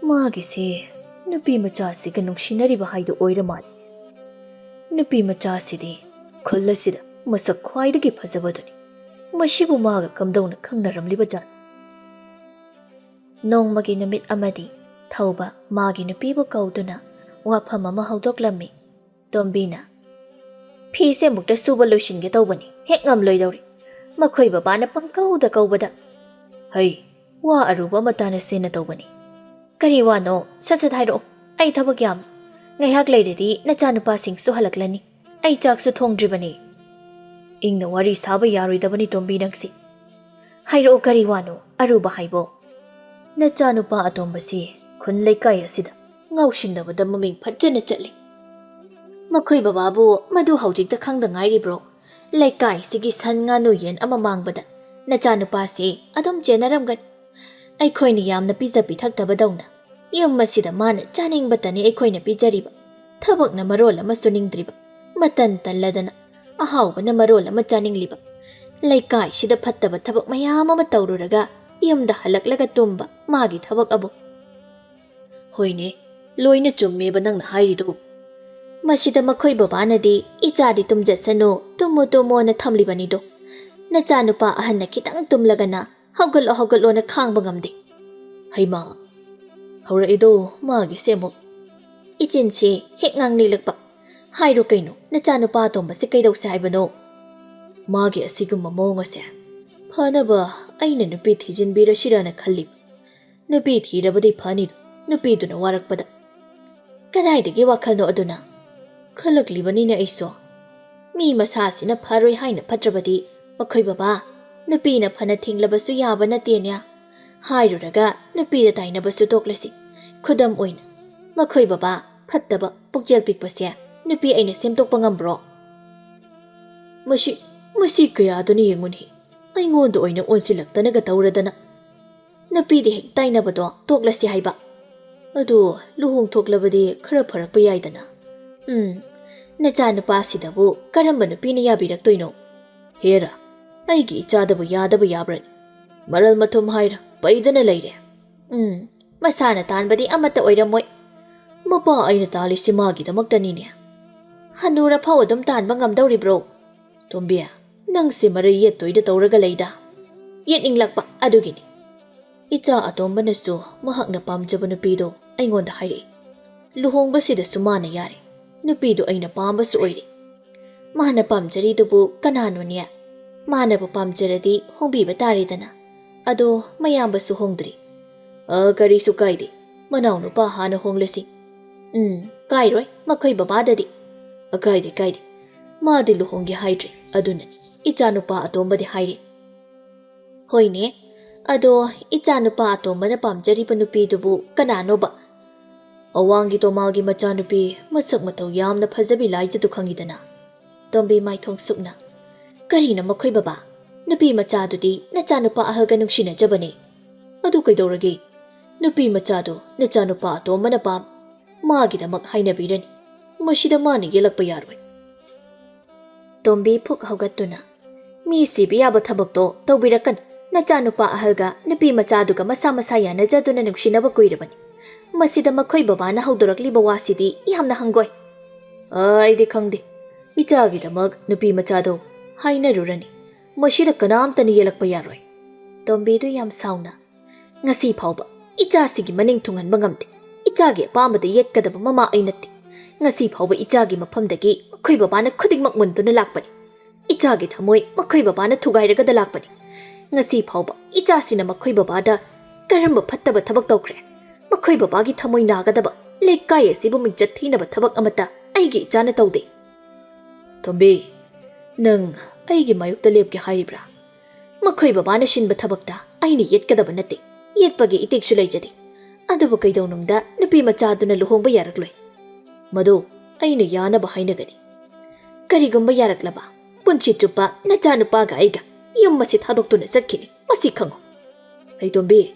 ꯃꯥꯒꯤꯁꯦ ꯅꯨꯄꯤ ꯃꯆꯥꯁꯤꯒ ꯅꯨꯡꯁꯤꯅꯔꯤꯕ ꯍꯥꯏꯗꯨ ꯑꯣꯏꯔ ꯃꯥꯜꯂꯦ꯫ ꯅꯨꯄꯤ ꯃꯆꯥꯁꯤꯗꯤ ꯈꯨꯜ ꯑꯁꯤꯗ ꯃꯁꯛ ꯈ꯭ꯋꯥꯏꯗꯒꯤ ꯐꯖꯕꯗꯨꯅꯤ꯫ ꯃꯁꯤꯕꯨ ꯃꯥꯒ ꯀꯝꯗꯧꯅ ꯈꯪꯅꯔꯝꯂꯤꯕꯖꯥꯠꯅꯣ? ꯅꯣꯡꯃꯒꯤ ꯅꯨꯃꯤꯠ ꯑꯃꯗꯤ ꯊꯧꯕ ꯃꯥꯒꯤ ꯅꯨꯄꯤꯕꯨ ꯀꯧꯗꯨꯅ ꯋꯥꯐꯝ ꯑꯃ ꯍꯧꯗꯣꯛꯂꯝꯃꯤ꯫ ꯇꯣꯝꯕꯤꯅ, "ꯐꯤꯁꯦ ꯑꯃꯨꯛꯇ ꯁꯨꯕ ꯂꯣꯏꯁꯤꯟꯒꯦ ꯇꯧꯕꯅꯤ, ꯍꯦꯛ ꯉꯝꯂꯣꯏꯗꯧꯔꯤ꯫ ꯃꯈꯣꯏ ꯕꯕꯥꯅ ꯄꯪꯀꯧꯗ ꯀꯧꯕꯗ꯫ ꯍꯩ, ꯋꯥ ꯑꯔꯨꯕ ꯑꯃ ꯇꯥꯟꯅꯁꯦꯅ ꯇꯧꯕꯅꯤ꯫ ꯀꯔꯤ ꯋꯥꯅꯣ? ꯁꯠ ꯁꯠ ꯍꯥꯏꯔꯛꯑꯣ, ꯑꯩ ꯊꯕꯛ ꯌꯥꯝꯃꯤ꯫ ꯉꯥꯏꯍꯥꯛ ꯂꯩꯔꯗꯤ ꯅꯆꯥꯅꯨꯄꯥꯁꯤꯡꯁꯨ ꯍꯜꯂꯛꯂꯅꯤ꯫ ꯑꯩ ꯆꯥꯛꯁꯨ ꯊꯣꯡꯗ꯭ꯔꯤꯕꯅꯤ꯫" "ꯏꯪꯅ ꯋꯥꯔꯤ ꯁꯥꯕ ꯌꯥꯔꯣꯏꯗꯕꯅꯤ ꯇꯣꯝꯕꯤ ꯅꯪꯁꯤ꯫ ꯍꯥꯏꯔꯛꯑꯣ, ꯀꯔꯤ ꯋꯥꯅꯣ ꯑꯔꯨꯕ ꯍꯥꯏꯕꯣ?" "ꯅꯆꯥꯅꯨꯄꯥ ꯑꯇꯣꯝꯕꯁꯤ ꯈꯨꯟ ꯂꯩꯀꯥꯏ ꯑꯁꯤꯗ ꯉꯥꯎꯁꯤꯟꯅꯕꯗ ꯃꯃꯤꯡ ꯐꯖꯅ ꯆꯠꯂꯤ꯫ ꯃꯈꯣꯏ ꯕꯕꯥꯕꯨ ꯃꯗꯨ ꯍꯧꯖꯤꯛꯇ ꯈꯪꯗ ꯉꯥꯏꯔꯤꯕ꯭ꯔꯣ? ꯂꯩꯀꯥꯏꯁꯤꯒꯤ ꯁꯟ ꯉꯥꯅꯨ ꯌꯦꯟ ꯑꯃ ꯃꯥꯡꯕꯗ ꯅꯆꯥꯅꯨꯄꯥꯁꯤ ꯑꯗꯨꯝ ꯆꯦꯟꯅꯔꯝꯒꯅꯤ꯫ ꯑꯩꯈꯣꯏꯅ ꯌꯥꯝꯅ ꯄꯤꯖ ꯄꯤꯊꯛꯇꯕꯗꯧꯅ ꯌꯨꯝ ꯑꯁꯤꯗ ꯃꯥꯅ ꯆꯥꯅꯤꯡꯕꯇꯅꯤ ꯑꯩꯈꯣꯏꯅ ꯄꯤꯖꯔꯤꯕ꯫ ꯊꯕꯛꯅ ꯃꯔꯣꯜ ꯑꯃ ꯁꯨꯅꯤꯡꯗ꯭ꯔꯤꯕ, ꯃꯇꯟ ꯇꯜꯂꯗꯅ꯫ ꯑꯍꯥꯎꯕꯅ ꯃꯔꯣꯜ ꯑꯃ ꯆꯥꯅꯤꯡꯂꯤꯕ꯫ ꯂꯩꯀꯥꯏꯁꯤꯗ ꯐꯠꯇꯕ ꯊꯕꯛ ꯃꯌꯥꯝ ꯑꯃ ꯇꯧꯔꯨꯔꯒ ꯌꯨꯝꯗ ꯍꯜꯂꯛꯂꯒ ꯇꯨꯝꯕ ꯃꯥꯒꯤ ꯊꯕꯛ ꯑꯕꯨ꯫" "ꯍꯣꯏꯅꯦ, ꯂꯣꯏꯅ ꯆꯨꯝꯃꯦꯕ ꯅꯪꯅ ꯍꯥꯏꯔꯤꯗꯣ꯫" ꯃꯁꯤꯗ ꯃꯈꯣꯏ ꯕꯕꯥꯅꯗꯤ, "ꯏꯆꯥꯗꯤ ꯇꯨꯝꯖꯁꯅꯨ, ꯇꯨꯝꯃꯨ ꯇꯨꯝꯃꯣꯅ ꯊꯝꯂꯤꯕꯅꯤꯗꯣ꯫ ꯅꯆꯥꯅꯨꯄꯥ ꯑꯍꯟꯅ ꯈꯤꯇꯪ ꯇꯨꯝꯂꯒꯅ ꯍꯧꯒꯠꯂꯣ ꯍꯧꯒꯠꯂꯣꯅ ꯈꯥꯡꯕ ꯉꯝꯗꯦ꯫" "ꯍꯩꯃꯥ, ꯍꯧꯔꯛꯏꯗꯣ ꯃꯥꯒꯤꯁꯦ ꯑꯃꯨꯛ꯫" ꯏꯆꯤꯟꯁꯦ ꯍꯦꯛ ꯉꯥꯡꯅꯤꯡꯂꯛꯄ꯫ "ꯍꯥꯏꯔꯣ ꯀꯩꯅꯣ, ꯅꯆꯥꯅꯨꯄꯥ ꯑꯇꯣꯝꯕꯁꯦ ꯀꯩꯗꯧꯁꯦ ꯍꯥꯏꯕꯅꯣ?" "ꯃꯥꯒꯤ ꯑꯁꯤꯒꯨꯝꯕ ꯃꯑꯣꯡ ꯑꯁꯦ ꯐꯅꯕ ꯑꯩꯅ ꯅꯨꯄꯤ ꯊꯤꯖꯤꯟꯕꯤꯔꯁꯤꯔꯅ ꯈꯜꯂꯤꯕ꯫ ꯅꯨꯄꯤ ꯊꯤꯔꯕꯗꯤ ꯐꯅꯤꯗꯣ, ꯅꯨꯄꯤꯗꯨꯅ ꯋꯥꯔꯛꯄꯗ꯫" "ꯀꯗꯥꯏꯗꯒꯤ ꯋꯥꯈꯜꯅꯣ ꯑꯗꯨꯅ?" "ꯈꯜꯂꯛꯂꯤꯕꯅꯤꯅꯦ ꯑꯩꯁꯨ꯫ ꯃꯤ ꯃꯁꯥꯁꯤꯅ ꯐꯔꯣꯏ ꯍꯥꯏꯅ ꯐꯠꯇ꯭ꯔꯕꯗꯤ ꯃꯈꯣꯏ ꯕꯕꯥ, ꯅꯨꯄꯤꯅ ꯐꯅ ꯊꯤꯡꯂꯕꯁꯨ ꯌꯥꯕ ꯅꯠꯇꯦꯅꯦ꯫ ꯍꯥꯏꯔꯨꯔꯒ ꯅꯨꯄꯤꯗ ꯇꯥꯏꯅꯕꯁꯨ ꯇꯣꯛꯂꯁꯤ꯫ ꯈꯨꯗꯝ ꯑꯣꯏꯅ, ꯃꯈꯣꯏ ꯕꯕꯥ ꯐꯠꯇꯕ ꯄꯨꯛꯆꯦꯜ ꯄꯤꯛꯄꯁꯦ ꯅꯨꯄꯤ ꯑꯩꯅ ꯁꯦꯝꯗꯣꯛꯄ ꯉꯝꯕ꯭ꯔꯣ?" "ꯃꯁꯤ, ꯃꯁꯤ ꯀꯌꯥꯗꯅ ꯌꯦꯡꯉꯨꯅꯤ꯫ ꯑꯩꯉꯣꯟꯗ ꯑꯣꯏꯅ ꯑꯣꯟꯁꯤꯜꯂꯛꯇꯅꯒ ꯇꯧꯔꯗꯅ꯫ ꯅꯨꯄꯤꯗꯤ ꯍꯦꯛ ꯇꯥꯏꯅꯕꯗꯣ ꯇꯣꯛꯂꯁꯤ ꯍꯥꯏꯕ꯫ ꯑꯗꯨ ꯂꯨꯍꯣꯡꯊꯣꯛꯂꯕꯗꯤ ꯈꯔ ꯐꯔꯛꯄ ꯌꯥꯏꯗꯅ꯫ ꯎꯝ, ꯅꯆꯥꯅꯨꯄꯥꯁꯤꯗꯕꯨ ꯀꯔꯝꯕ ꯅꯨꯄꯤꯅ ꯌꯥꯕꯤꯔꯛꯇꯣꯏꯅꯣ? ꯍꯦꯔꯥ, ꯑꯩꯒꯤ ꯏꯆꯥꯗꯕꯨ ꯌꯥꯗꯕ ꯌꯥꯕ꯭ꯔꯅꯦ? ꯃꯔꯜ ꯃꯊꯨꯝ ꯍꯥꯏꯔ ꯄꯩꯗꯅ ꯂꯩꯔꯦ꯫ ꯎꯝ, ꯃꯁꯥꯅ ꯇꯥꯟꯕꯗꯤ ꯑꯃꯠꯇ ꯑꯣꯏꯔꯝꯃꯣꯏ꯫ ꯃꯄꯥ ꯑꯩꯅ ꯇꯥꯜꯂꯤꯁꯤ ꯃꯥꯒꯤꯗꯃꯛꯇꯅꯤꯅꯦ꯫ ꯍꯅꯨꯔ ꯐꯥꯎ ꯑꯗꯨꯝ ꯇꯥꯟꯕ ꯉꯝꯗꯧꯔꯤꯕ꯭ꯔꯣ? ꯇꯣꯝꯕꯤ, ꯅꯪꯁꯦ ꯃꯔꯩ ꯌꯦꯠꯇꯣꯏꯗ ꯇꯧꯔꯒ ꯂꯩꯗ꯫ ꯌꯦꯠꯅꯤꯡꯂꯛꯄ ꯑꯗꯨꯒꯤꯅꯤ꯫ ꯏꯆꯥ ꯑꯇꯣꯝꯕꯅꯁꯨ ꯃꯍꯥꯛꯅ ꯄꯥꯝꯖꯕ ꯅꯨꯄꯤꯗꯣ ꯑꯩꯉꯣꯟꯗ ꯍꯥꯏꯔꯛꯏ꯫ ꯂꯨꯍꯣꯡꯕꯁꯤꯗꯁꯨ ꯃꯥꯅ ꯌꯥꯔꯦ꯫ ꯅꯨꯄꯤꯗꯣ ꯑꯩꯅ ꯄꯥꯝꯕꯁꯨ ꯑꯣꯏꯔꯦ꯫ ꯃꯥꯅ ꯄꯥꯝꯖꯔꯤꯗꯨꯕꯨ ꯀꯅꯥꯅꯣꯅꯦ? ꯃꯥꯅꯕꯨ ꯄꯥꯝꯖꯔꯗꯤ ꯍꯣꯡꯕꯤꯕ ꯇꯥꯔꯦꯗꯅ꯫ ꯑꯗꯣ ꯃꯌꯥꯝꯕꯁꯨ ꯍꯣꯡꯗ꯭ꯔꯤ꯫ ꯑ, ꯀꯔꯤꯁꯨ ꯀꯥꯏꯗꯦ꯫ ꯃꯅꯥꯎꯅꯨꯄꯥ ꯍꯥꯟꯅ ꯍꯣꯡꯂꯁꯤ꯫ ꯎꯝ, ꯀꯥꯏꯔꯣꯏ, ꯃꯈꯣꯏ ꯕꯕꯥꯗꯗꯤ꯫ ꯑ, ꯀꯥꯏꯗꯦ, ꯀꯥꯏꯗꯦ꯫ ꯃꯥꯗꯤ ꯂꯨꯍꯣꯡꯒꯦ ꯍꯥꯏꯗ꯭ꯔꯤ, ꯑꯗꯨꯅꯅꯤ꯫ ꯏꯆꯥꯅꯨꯄꯥ ꯑꯇꯣꯝꯕꯗꯤ ꯍꯥꯏꯔꯤ꯫ ꯍꯣꯏꯅꯦ, ꯑꯗꯣ ꯏꯆꯥꯅꯨꯄꯥ ꯑꯇꯣꯝꯕꯅ ꯄꯥꯝꯖꯔꯤꯕ ꯅꯨꯄꯤꯗꯨꯕꯨ ꯀꯅꯥꯅꯣꯕ? ꯑꯋꯥꯡꯒꯤ ꯇꯣꯃꯥꯜꯒꯤ ꯃꯆꯥꯅꯨꯄꯤ, ꯃꯁꯛ ꯃꯇꯧ ꯌꯥꯝꯅ ꯐꯖꯕꯤ ꯂꯥꯏꯖꯗꯨ ꯈꯪꯉꯤꯗꯅ꯫ ꯇꯣꯝꯕꯤ ꯃꯥꯏꯊꯣꯡ ꯁꯨꯛꯅ꯫ ꯀꯔꯤꯅꯣ ꯃꯈꯣꯏ ꯕꯕꯥ? ꯅꯨꯄꯤ ꯃꯆꯥꯗꯨꯗꯤ ꯅꯆꯥꯅꯨꯄꯥ ꯑꯍꯜꯒ ꯅꯨꯡꯁꯤꯅꯖꯕꯅꯦ꯫ ꯑꯗꯨ ꯀꯩꯗꯧꯔꯒꯦ? ꯅꯨꯄꯤ ꯃꯆꯥꯗꯣ ꯅꯆꯥꯅꯨꯄꯥ ꯑꯇꯣꯝꯕꯅ ꯄꯥꯝ-, ꯃꯥꯒꯤꯗꯃꯛ ꯍꯥꯏꯅꯕꯤꯔꯅꯤ꯫ ꯃꯁꯤꯗ ꯃꯥꯅ ꯌꯦꯜꯂꯛꯄ ꯌꯥꯔꯣꯏ꯫ ꯇꯣꯝꯕꯤ ꯐꯨꯛ ꯍꯧꯒꯠꯇꯨꯅ, "ꯃꯤ ꯁꯤꯕ ꯌꯥꯕ ꯊꯕꯛꯇꯣ ꯇꯧꯕꯤꯔꯛꯀꯅꯨ꯫ ꯅꯆꯥꯅꯨꯄꯥ ꯑꯍꯜꯒ ꯅꯨꯄꯤ ꯃꯆꯥꯗꯨꯒ ꯃꯁꯥ ꯃꯁꯥ ꯌꯥꯅꯖꯗꯨꯅ ꯅꯨꯡꯁꯤꯅꯕ ꯀꯨꯏꯔꯕꯅꯤ꯫ ꯃꯁꯤꯗ ꯃꯈꯣꯏ ꯕꯕꯥꯅ ꯍꯧꯗꯣꯔꯛꯂꯤꯕ ꯋꯥꯁꯤꯗꯤ ꯌꯥꯝꯅ ꯍꯪꯒꯣꯏ꯫" "ꯑ, ꯑꯩꯗꯤ ꯈꯪꯗꯦ꯫ ꯏꯆꯥꯒꯤꯗꯃꯛ ꯅꯨꯄꯤ ꯃꯆꯥꯗꯣ ꯍꯥꯏꯅꯔꯨꯔꯅꯤ꯫ ꯃꯁꯤꯗ ꯀꯅꯥꯝꯇꯅ ꯌꯦꯜꯂꯛꯄ ꯌꯥꯔꯣꯏ꯫" ꯇꯣꯝꯕꯤꯗꯨ ꯌꯥꯝ ꯁꯥꯎꯅ, "ꯉꯁꯤ ꯐꯥꯎꯕ ꯏꯆꯥꯁꯤꯒꯤ ꯃꯅꯤꯡ ꯊꯨꯡꯍꯟꯕ ꯉꯝꯗꯦ꯫ ꯏꯆꯥꯒꯤ ꯑꯄꯥꯝꯕꯗ ꯌꯦꯠꯀꯗꯕ ꯃꯃꯥ ꯑꯩ ꯅꯠꯇꯦ꯫ ꯉꯁꯤ ꯐꯥꯎꯕ ꯏꯆꯥꯒꯤ ꯃꯐꯝꯗꯒꯤ ꯃꯈꯣꯏ ꯕꯕꯥꯅ ꯈꯨꯗꯤꯡꯃꯛ ꯃꯨꯟꯗꯨꯅ ꯂꯥꯛꯄꯅꯤ꯫ ꯏꯆꯥꯒꯤ ꯊꯃꯣꯏ ꯃꯈꯣꯏ ꯕꯕꯥꯅ ꯊꯨꯒꯥꯏꯔꯒꯗ ꯂꯥꯛꯄꯅꯤ꯫ ꯉꯁꯤ ꯐꯥꯎꯕ ꯏꯆꯥꯁꯤꯅ ꯃꯈꯣꯏ ꯕꯕꯥꯗ ꯀꯔꯝꯕ ꯐꯠꯇꯕ ꯊꯕꯛ ꯇꯧꯈ꯭ꯔꯦ? ꯃꯈꯣꯏ ꯕꯕꯥꯒꯤ ꯊꯃꯣꯏ ꯅꯥꯒꯗꯕ, ꯂꯩꯀꯥꯏ ꯑꯁꯤꯕꯨ ꯃꯤꯡꯆꯠ ꯊꯤꯅꯕ ꯊꯕꯛ ꯑꯃꯠꯇ ꯑꯩꯒꯤ ꯏꯆꯥꯅ ꯇꯧꯗꯦ꯫" "ꯇꯣꯝꯕꯤ, ꯅꯪ ꯑꯩꯒꯤ ꯃꯥꯌꯣꯛꯇ ꯂꯦꯞꯀꯦ ꯍꯥꯏꯔꯤꯕ꯭ꯔꯥ? ꯃꯈꯣꯏ ꯕꯕꯥꯅ ꯁꯤꯟꯕ ꯊꯕꯛꯇ ꯑꯩꯅ ꯌꯦꯠꯀꯗꯕ ꯅꯠꯇꯦ, ꯌꯦꯠꯄꯒꯤ ꯏꯇꯦꯛꯁꯨ ꯂꯩꯖꯗꯦ꯫ ꯑꯗꯨꯕꯨ ꯀꯩꯗꯧꯅꯨꯡꯗ ꯅꯨꯄꯤ ꯃꯆꯥꯗꯨꯅ ꯂꯨꯍꯣꯡꯕ ꯌꯥꯔꯛꯂꯣꯏ꯫ ꯃꯗꯨ ꯑꯩꯅ ꯌꯥꯅꯕ ꯍꯥꯏꯅꯒꯅꯤ꯫ ꯀꯔꯤꯒꯨꯝꯕ ꯌꯥꯔꯛꯂꯕ, ꯄꯨꯟꯁꯤ ꯆꯨꯞꯄ ꯅꯆꯥꯅꯨꯄꯥꯒ ꯑꯩꯒ ꯌꯨꯝ ꯑꯁꯤ ꯊꯥꯗꯣꯛꯇꯨꯅ ꯆꯠꯈꯤꯅꯤ, ꯃꯁꯤ ꯈꯪꯉꯨ꯫" "ꯍꯩꯇꯣꯝꯕꯤ,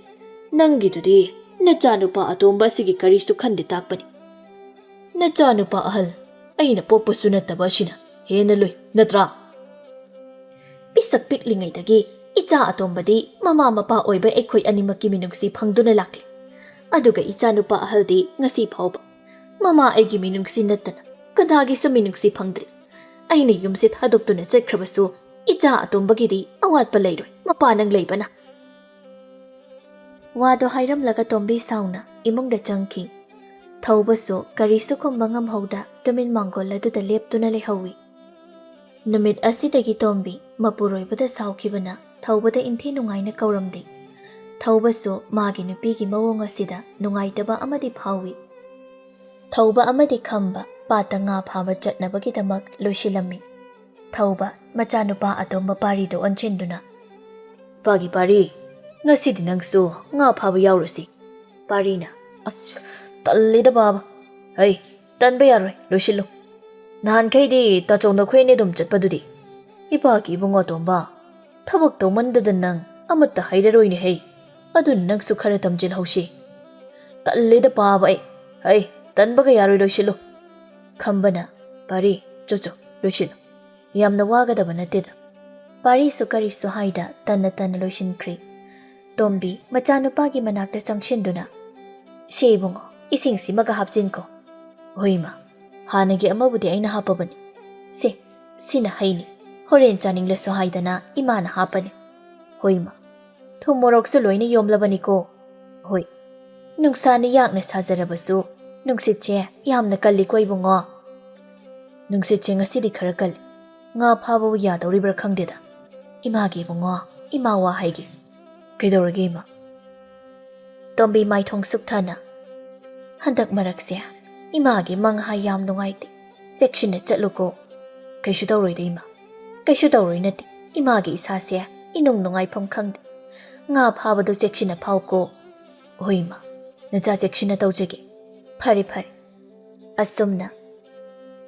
ꯅꯪꯒꯤꯗꯨꯗꯤ ꯅꯆꯥꯅꯨꯄꯥ ꯑꯇꯣꯝꯕ ꯑꯁꯤꯒꯤ ꯀꯔꯤꯁꯨ ꯈꯟꯗꯦ ꯇꯥꯛꯄꯅꯤ꯫ ꯅꯆꯥꯅꯨꯄꯥ ꯑꯍꯜ ꯑꯩꯅ ꯄꯣꯛꯄꯁꯨ ꯅꯠꯇꯕ ꯑꯁꯤꯅ ꯍꯦꯟꯅ ꯂꯨꯏ, ꯅꯠꯇ꯭ꯔꯥ?" ꯄꯤꯁꯛ ꯄꯤꯛꯂꯤꯉꯩꯗꯒꯤ ꯏꯆꯥ ꯑꯇꯣꯝꯕꯗꯤ ꯃꯃꯥ ꯃꯄꯥ ꯑꯣꯏꯕ ꯑꯩꯈꯣꯏ ꯑꯅꯤꯃꯛꯀꯤ ꯃꯤꯅꯨꯡꯁꯤ ꯐꯪꯗꯨꯅ ꯂꯥꯛꯂꯤ꯫ ꯑꯗꯨꯒ ꯏꯆꯥꯅꯨꯄꯥ ꯑꯍꯜꯗꯤ ꯉꯁꯤ ꯐꯥꯎꯕ ꯃꯃꯥ ꯑꯩꯒꯤ ꯃꯤꯅꯨꯡꯁꯤ ꯅꯠꯇꯅ ꯀꯅꯥꯒꯤꯁꯨ ꯃꯤꯅꯨꯡꯁꯤ ꯐꯪꯗ꯭ꯔꯤ꯫ ꯑꯩꯅ ꯌꯨꯝꯁꯦ ꯊꯥꯗꯣꯛꯇꯨꯅ ꯆꯠꯈ꯭ꯔꯕꯁꯨ ꯏꯆꯥ ꯑꯇꯣꯝꯕꯒꯤꯗꯤ ꯑꯋꯥꯠꯄ ꯂꯩꯔꯣꯏ, ꯃꯄꯥ ꯅꯪ ꯂꯩꯕꯅ꯫ ꯋꯥꯗꯣ ꯍꯥꯏꯔꯝꯂꯒ ꯇꯣꯝꯕꯤ ꯁꯥꯎꯅ ꯏꯃꯨꯡꯗ ꯆꯪꯈꯤ꯫ ꯊꯧꯕꯁꯨ ꯀꯔꯤꯁꯨ ꯈꯨꯝꯕ ꯉꯝꯍꯧꯗ ꯇꯨꯃꯤꯟ ꯃꯥꯡꯒꯣꯜ ꯑꯗꯨꯗ ꯂꯦꯞꯇꯨꯅ ꯂꯩꯍꯧꯏ꯫ ꯅꯨꯃꯤꯠ ꯑꯁꯤꯗꯒꯤ ꯇꯣꯝꯕꯤ ꯃꯄꯨꯔꯣꯏꯕꯗ ꯁꯥꯎꯈꯤꯕꯅ ꯊꯧꯕꯗ ꯏꯟꯊꯤ ꯅꯨꯡꯉꯥꯏꯅ ꯀꯧꯔꯝꯗꯦ꯫ ꯊꯧꯕꯁꯨ ꯃꯥꯒꯤ ꯅꯨꯄꯤꯒꯤ ꯃꯑꯣꯡ ꯑꯁꯤꯗ ꯅꯨꯡꯉꯥꯏꯇꯕ ꯑꯃꯗꯤ ꯐꯥꯎꯏ꯫ ꯊꯧꯕ ꯑꯃꯗꯤ ꯈꯝꯕ ꯄꯥꯠꯇ ꯉꯥ ꯐꯥꯕ ꯆꯠꯅꯕꯒꯤꯗꯃꯛ ꯂꯣꯏꯁꯤꯜꯂꯝꯃꯤ꯫ ꯊꯧꯕ ꯃꯆꯥꯅꯨꯄꯥ ꯑꯇꯣꯝꯕ ꯄꯥꯔꯤꯗꯨ ꯑꯣꯟꯁꯤꯟꯗꯨꯅ, "ꯄꯥꯒꯤ ꯄꯥꯔꯤ, ꯉꯁꯤꯗꯤ ꯅꯪꯁꯨ ꯉꯥ ꯐꯥꯕ ꯌꯥꯎꯔꯨꯁꯤ꯫" ꯄꯥꯔꯤꯅ, "ꯑꯁ, ꯇꯜꯂꯤꯗ ꯄꯥꯕ꯫" "ꯍꯩ, ꯇꯟꯕ ꯌꯥꯔꯣꯏ, ꯂꯣꯏꯁꯤꯜꯂꯨ꯫ ꯅꯍꯥꯟꯈꯩꯗꯤ ꯇꯥꯆꯧ ꯅꯈꯣꯏ ꯑꯅꯤ ꯑꯗꯨꯝ ꯆꯠꯄꯗꯨꯗꯤ꯫" "ꯏꯄꯥꯒꯤ ꯏꯕꯨꯡꯉꯣ ꯑꯇꯣꯝꯕ, ꯊꯕꯛ ꯇꯧꯃꯟꯗꯗ ꯅꯪ ꯑꯃꯠꯇ ꯍꯩꯔꯔꯣꯏꯅꯦ ꯍꯩ꯫ ꯑꯗꯨꯅ ꯅꯪꯁꯨ ꯈꯔ ꯇꯝꯁꯤꯜꯍꯧꯁꯤ꯫" "ꯇꯜꯂꯤꯗ ꯄꯥꯕ ꯑꯩ꯫ ꯍꯩ, ꯇꯟꯕꯒ ꯌꯥꯔꯣꯏ, ꯂꯣꯏꯁꯤꯜꯂꯨ꯫" ꯈꯝꯕꯅ, "ꯄꯥꯔꯤ, ꯆꯣ ꯆꯣ, ꯂꯣꯏꯁꯤꯜꯂꯨ꯫ ꯌꯥꯝꯅ ꯋꯥꯒꯗꯕ ꯅꯠꯇꯦꯗ꯫" ꯄꯥꯔꯤꯁꯨ ꯀꯔꯤꯁꯨ ꯍꯥꯏꯗ ꯇꯟꯅ ꯇꯟꯅ ꯂꯣꯏꯁꯤꯟꯈ꯭ꯔꯦ꯫ ꯇꯣꯝꯕꯤ ꯃꯆꯥꯅꯨꯄꯥꯒꯤ ꯃꯅꯥꯛꯇ ꯆꯪꯁꯤꯟꯗꯨꯅ, "ꯁꯦ ꯏꯕꯨꯡꯉꯣ, ꯏꯁꯤꯡꯁꯤꯃꯒ ꯍꯥꯞꯆꯤꯟꯈꯣ꯫" "ꯍꯣꯏ ꯏꯃꯥ, ꯍꯥꯟꯅꯒꯤ ꯑꯃꯕꯨꯗꯤ ꯑꯩꯅ ꯍꯥꯞꯄꯕꯅꯤ꯫ ꯁꯦ, ꯁꯤꯅ ꯍꯩꯅꯤ, ꯍꯣꯔꯦꯟ ꯆꯥꯅꯤꯡꯂꯁꯨ ꯍꯥꯏꯗꯅ ꯏꯃꯥꯅ ꯍꯥꯞꯄꯅꯤ꯫" "ꯍꯣꯏ ꯏꯃꯥ, ꯊꯨꯝ ꯃꯣꯔꯣꯛꯁꯨ ꯂꯣꯏꯅ ꯌꯣꯝꯂꯕꯅꯤꯀꯣ꯫" "ꯍꯣꯏ, ꯅꯨꯡꯁꯥꯅ ꯌꯥꯛꯅ ꯁꯥꯖꯔꯕꯁꯨ ꯅꯨꯡꯁꯤꯠꯁꯦ ꯌꯥꯝꯅ ꯀꯜꯂꯤꯀꯣ ꯏꯕꯨꯡꯉꯣ꯫" "ꯅꯨꯡꯁꯤꯠꯁꯦ ꯉꯁꯤꯗꯤ ꯈꯔ ꯀꯜꯂꯤ꯫ ꯉꯥ ꯐꯥꯕꯕꯨ ꯌꯥꯗꯧꯔꯤꯕ꯭ꯔꯥ ꯈꯪꯗꯦꯗ꯫ ꯏꯃꯥꯒꯤ ꯏꯕꯨꯡꯉꯣ, ꯏꯃꯥ ꯋꯥ ꯍꯥꯏꯒꯦ꯫" "ꯀꯩꯗꯧꯔꯒꯦ ꯏꯃꯥ?" ꯇꯣꯝꯕꯤ ꯃꯥꯏꯊꯣꯡ ꯁꯨꯛꯊꯅ, "ꯍꯟꯗꯛ ꯃꯔꯛꯁꯦ ꯏꯃꯥꯒꯤ ꯃꯪ ꯍꯥꯏ ꯌꯥꯝ ꯅꯨꯡꯉꯥꯏꯇꯦ꯫ ꯆꯦꯛꯁꯤꯟꯅ ꯆꯠꯂꯨꯀꯣ꯫" "ꯀꯩꯁꯨ ꯇꯧꯔꯣꯏꯗ ꯏꯃꯥ꯫ ꯀꯩꯁꯨ ꯇꯧꯔꯣꯏ ꯅꯠꯇꯦ꯫ ꯏꯃꯥꯒꯤ ꯏꯁꯥꯁꯦ ꯏꯅꯨꯡ ꯅꯨꯡꯉꯥꯏꯐꯝ ꯈꯪꯗꯦ꯫ ꯉꯥ ꯐꯥꯕꯗꯣ ꯆꯦꯛꯁꯤꯟꯅ ꯐꯥꯎꯀꯣ꯫" "ꯍꯣꯏ ꯏꯃꯥ, ꯅꯆꯥ ꯆꯦꯛꯁꯤꯟꯅ ꯇꯧꯖꯒꯦ꯫" "ꯐꯔꯦ ꯐꯔꯦ꯫" ꯑꯁꯨꯝꯅ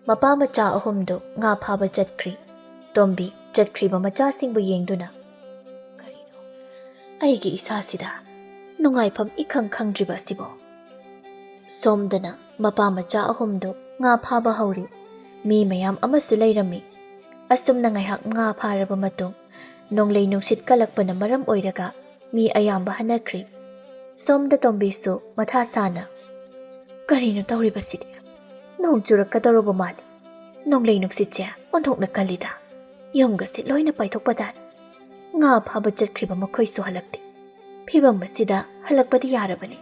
ꯃꯄꯥ ꯃꯆꯥ ꯑꯍꯨꯝꯗꯨ ꯉꯥ ꯐꯥꯕ ꯆꯠꯈ꯭ꯔꯤ꯫ ꯇꯣꯝꯕꯤ ꯆꯠꯈ꯭ꯔꯤꯕ ꯃꯆꯥꯁꯤꯡꯕꯨ ꯌꯦꯡꯗꯨꯅ, "ꯀꯔꯤꯅꯣ? ꯑꯩꯒꯤ ꯏꯁꯥꯁꯤꯗ ꯅꯨꯡꯉꯥꯏꯐꯝ ꯏꯈꯪ ꯈꯪꯗ꯭ꯔꯤꯕ ꯑꯁꯤꯕꯣ꯫ ꯁꯣꯝꯗꯅ ꯃꯄꯥ ꯃꯆꯥ ꯑꯍꯨꯝꯗꯨ ꯉꯥ ꯐꯥꯕ ꯍꯧꯔꯤ꯫ ꯃꯤ ꯃꯌꯥꯝ ꯑꯃꯁꯨ ꯂꯩꯔꯝꯃꯤ꯫ ꯑꯁꯨꯝꯅ ꯉꯥꯏꯍꯥꯛ ꯉꯥ ꯐꯥꯔꯕ ꯃꯇꯨꯡ, ꯅꯣꯡꯂꯩ ꯅꯨꯡꯁꯤꯠ ꯀꯜꯂꯛꯄꯅ ꯃꯔꯝ ꯑꯣꯏꯔꯒ ꯃꯤ ꯑꯌꯥꯝꯕ ꯍꯟꯅꯈ꯭ꯔꯤ꯫ ꯁꯣꯝꯗ ꯇꯣꯝꯕꯤꯁꯨ ꯃꯊꯥ ꯁꯥꯅ, "ꯀꯔꯤꯅꯣ ꯇꯧꯔꯤꯕꯁꯤꯗꯤ? ꯅꯣꯡ ꯆꯨꯔꯛꯀꯗꯧꯔꯕ ꯃꯥꯜꯂꯤ꯫ ꯅꯣꯡꯂꯩ ꯅꯨꯡꯁꯤꯠꯁꯦ ꯑꯣꯟꯊꯣꯛꯅ ꯀꯜꯂꯤꯗ꯫ ꯌꯨꯝꯒꯁꯦ ꯂꯣꯏꯅ ꯄꯥꯏꯊꯣꯛꯄ ꯇꯥꯔꯦ꯫ ꯉꯥ ꯐꯥꯕ ꯆꯠꯈ꯭ꯔꯤꯕ ꯃꯈꯣꯏꯁꯨ ꯍꯜꯂꯛꯇꯦ꯫ ꯐꯤꯚꯝ ꯑꯁꯤꯗ ꯍꯜꯂꯛꯄꯗꯤ ꯌꯥꯔꯕꯅꯤ꯫"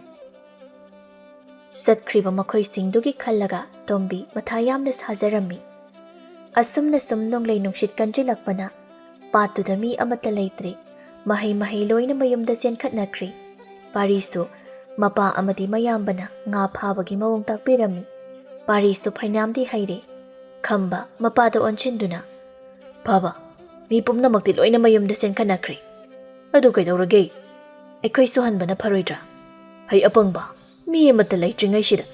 ꯆꯠꯈ꯭ꯔꯤꯕ ꯃꯈꯣꯏꯁꯤꯡꯗꯨꯒꯤ ꯈꯜꯂꯒ ꯇꯣꯝꯕꯤ ꯃꯊꯥ ꯌꯥꯝꯅ ꯁꯥꯖꯔꯝꯃꯤ꯫ ꯑꯁꯨꯝꯅ ꯁꯨꯝ ꯅꯣꯡꯂꯩ ꯅꯨꯡꯁꯤꯠ ꯀꯟꯖꯤꯜꯂꯛꯄꯅ ꯄꯥꯠꯇꯨꯗ ꯃꯤ ꯑꯃꯠꯇ ꯂꯩꯇ꯭ꯔꯦ꯫ ꯃꯍꯩ ꯃꯍꯩ ꯂꯣꯏꯅ ꯃꯌꯨꯝꯗ ꯆꯦꯟꯈꯠꯅꯈ꯭ꯔꯦ꯫ ꯄꯥꯔꯤꯁꯨ ꯃꯄꯥ ꯑꯃꯗꯤ ꯃꯌꯥꯝꯕꯅ ꯉꯥ ꯐꯥꯕꯒꯤ ꯃꯑꯣꯡ ꯇꯥꯛꯄꯤꯔꯝꯃꯤ꯫ ꯄꯥꯔꯤꯁꯨ ꯐꯩꯅꯥꯝꯗꯤ ꯍꯩꯔꯦ꯫ ꯈꯝꯕ ꯃꯄꯥꯗ ꯑꯣꯟꯁꯤꯟꯗꯨꯅ, "ꯕꯥꯕꯥ, ꯃꯤ ꯄꯨꯝꯅꯃꯛꯇꯤ ꯂꯣꯏꯅ ꯃꯌꯨꯝꯗ ꯆꯦꯟꯈꯠꯅꯈ꯭ꯔꯦ꯫ ꯑꯗꯨ ꯀꯩꯗꯧꯔꯒꯦ? ꯑꯩꯈꯣꯏꯁꯨ ꯍꯟꯕꯅ ꯐꯔꯣꯏꯗ꯭ꯔꯥ? ꯍꯩ ꯑꯄꯪꯕ, ꯃꯤ ꯑꯃꯠꯇ ꯂꯩꯇ꯭ꯔꯤꯉꯩꯁꯤꯗ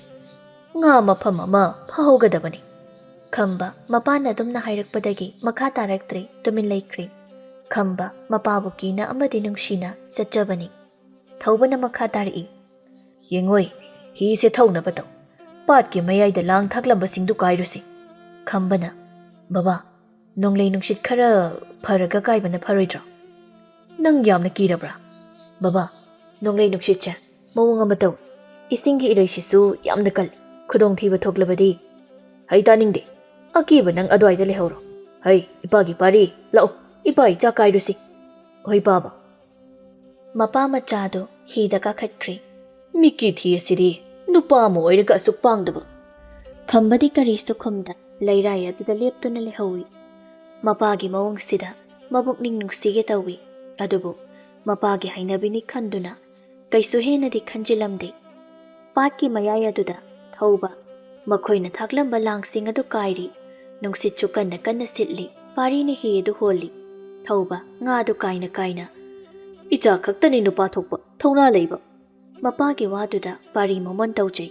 ꯉꯥ ꯃꯐꯝ ꯑꯃ ꯐꯥꯍꯧꯒꯗꯕꯅꯤ꯫" ꯈꯝꯕ ꯃꯄꯥꯅ ꯑꯗꯨꯝꯅ ꯍꯥꯏꯔꯛꯄꯗꯒꯤ ꯃꯈꯥ ꯇꯥꯔꯛꯇ꯭ꯔꯦ, ꯇꯨꯃꯤꯟ ꯂꯩꯈ꯭ꯔꯦ꯫ ꯈꯝꯕ ꯃꯄꯥꯕꯨ ꯀꯤꯅ ꯑꯃꯗꯤ ꯅꯨꯡꯁꯤꯅ ꯆꯠꯆꯕꯅꯤ꯫ ꯊꯧꯕꯅ ꯃꯈꯥ ꯇꯥꯔꯛꯏ, "ꯌꯦꯡꯉꯣꯏ, ꯍꯤꯁꯦ ꯊꯧꯅꯕ ꯇꯧ꯫ ꯄꯥꯠꯀꯤ ꯃꯌꯥꯏꯗ ꯂꯥꯡ ꯊꯥꯛꯂꯝꯕꯁꯤꯡꯗꯨ ꯀꯥꯏꯔꯨꯁꯤ꯫" ꯈꯝꯕꯅ, "ꯕꯕꯥ, ꯅꯣꯡꯂꯩ ꯅꯨꯡꯁꯤꯠ ꯈꯔ ꯐꯔꯒ ꯀꯥꯏꯕꯅ ꯐꯔꯣꯏꯗ꯭ꯔꯣ? ꯅꯪ ꯌꯥꯝꯅ ꯀꯤꯔꯕ꯭ꯔꯥ? ꯕꯕꯥ, ꯅꯣꯡꯂꯩ ꯅꯨꯡꯁꯤꯠꯁꯦ ꯃꯑꯣꯡ ꯑꯃ ꯇꯧꯏ꯫ ꯏꯁꯤꯡꯒꯤ ꯏꯔꯩꯁꯤꯁꯨ ꯌꯥꯝꯅ ꯀꯜꯂꯤ꯫ ꯈꯨꯗꯣꯡꯊꯤꯕ ꯊꯣꯛꯂꯕꯗꯤ..." "ꯍꯩ ꯇꯥꯅꯤꯡꯗꯦ꯫ ꯑꯀꯤꯕ ꯅꯪ ꯑꯗꯨꯋꯥꯏꯗ ꯂꯩꯍꯧꯔꯣ꯫ ꯍꯩ, ꯏꯄꯥꯒꯤ ꯄꯥꯔꯤ, ꯂꯥꯛꯑꯣ, ꯏꯄꯥ ꯏꯆꯥ ꯀꯥꯏꯔꯨꯁꯤ꯫" "ꯍꯣꯏ, ꯄꯥꯕ꯫" ꯃꯄꯥ ꯃꯆꯥꯗꯨ ꯍꯤꯗ ꯀꯥꯈꯠꯈ꯭ꯔꯦ꯫ "ꯃꯤꯀꯤ ꯊꯤ ꯑꯁꯤꯗꯤ ꯅꯨꯄꯥ ꯑꯃ ꯑꯣꯏꯔꯒ ꯑꯁꯨꯛ ꯄꯥꯡꯗꯕ!" ꯈꯝꯕꯗꯤ ꯀꯔꯤꯁꯨ ꯈꯨꯝꯗ ꯂꯩꯔꯥꯏ ꯑꯗꯨꯗ ꯂꯦꯞꯇꯨꯅ ꯂꯩꯍꯧꯏ꯫ ꯃꯄꯥꯒꯤ ꯃꯑꯣꯡꯁꯤꯗ ꯃꯕꯨꯛꯅꯤꯡ ꯅꯨꯡꯁꯤꯒꯦ ꯇꯧꯏ꯫ ꯑꯗꯨꯕꯨ ꯃꯄꯥꯒꯤ ꯍꯩꯅꯕꯤꯅꯤ ꯈꯟꯗꯨꯅ ꯀꯩꯁꯨ ꯍꯦꯟꯅꯗꯤ ꯈꯟꯖꯤꯜꯂꯝꯗꯦ꯫ ꯄꯥꯠꯀꯤ ꯃꯌꯥꯏ ꯑꯗꯨꯗ ꯊꯧꯕ ꯃꯈꯣꯏꯅ ꯊꯥꯛꯂꯝꯕ ꯂꯥꯡꯁꯤꯡ ꯑꯗꯨ ꯀꯥꯏꯔꯤ꯫ ꯅꯨꯡꯁꯤꯠꯁꯨ ꯀꯟꯅ ꯀꯟꯅ ꯁꯤꯠꯂꯤ꯫ ꯄꯥꯔꯤꯅ ꯍꯤ ꯑꯗꯨ ꯍꯣꯜꯂꯤ꯫ ꯊꯧꯕ ꯉꯥ ꯑꯗꯨ ꯀꯥꯏꯅ ꯀꯥꯏꯅ, "ꯏꯆꯥ ꯈꯛꯇꯅꯤ ꯅꯨꯄꯥ ꯊꯣꯛꯄ, ꯊꯧꯅꯥ ꯂꯩꯕ꯫" ꯃꯄꯥꯒꯤ ꯋꯥꯗꯨꯗ ꯄꯥꯔꯤ ꯃꯃꯣꯟ ꯇꯧꯖꯩ꯫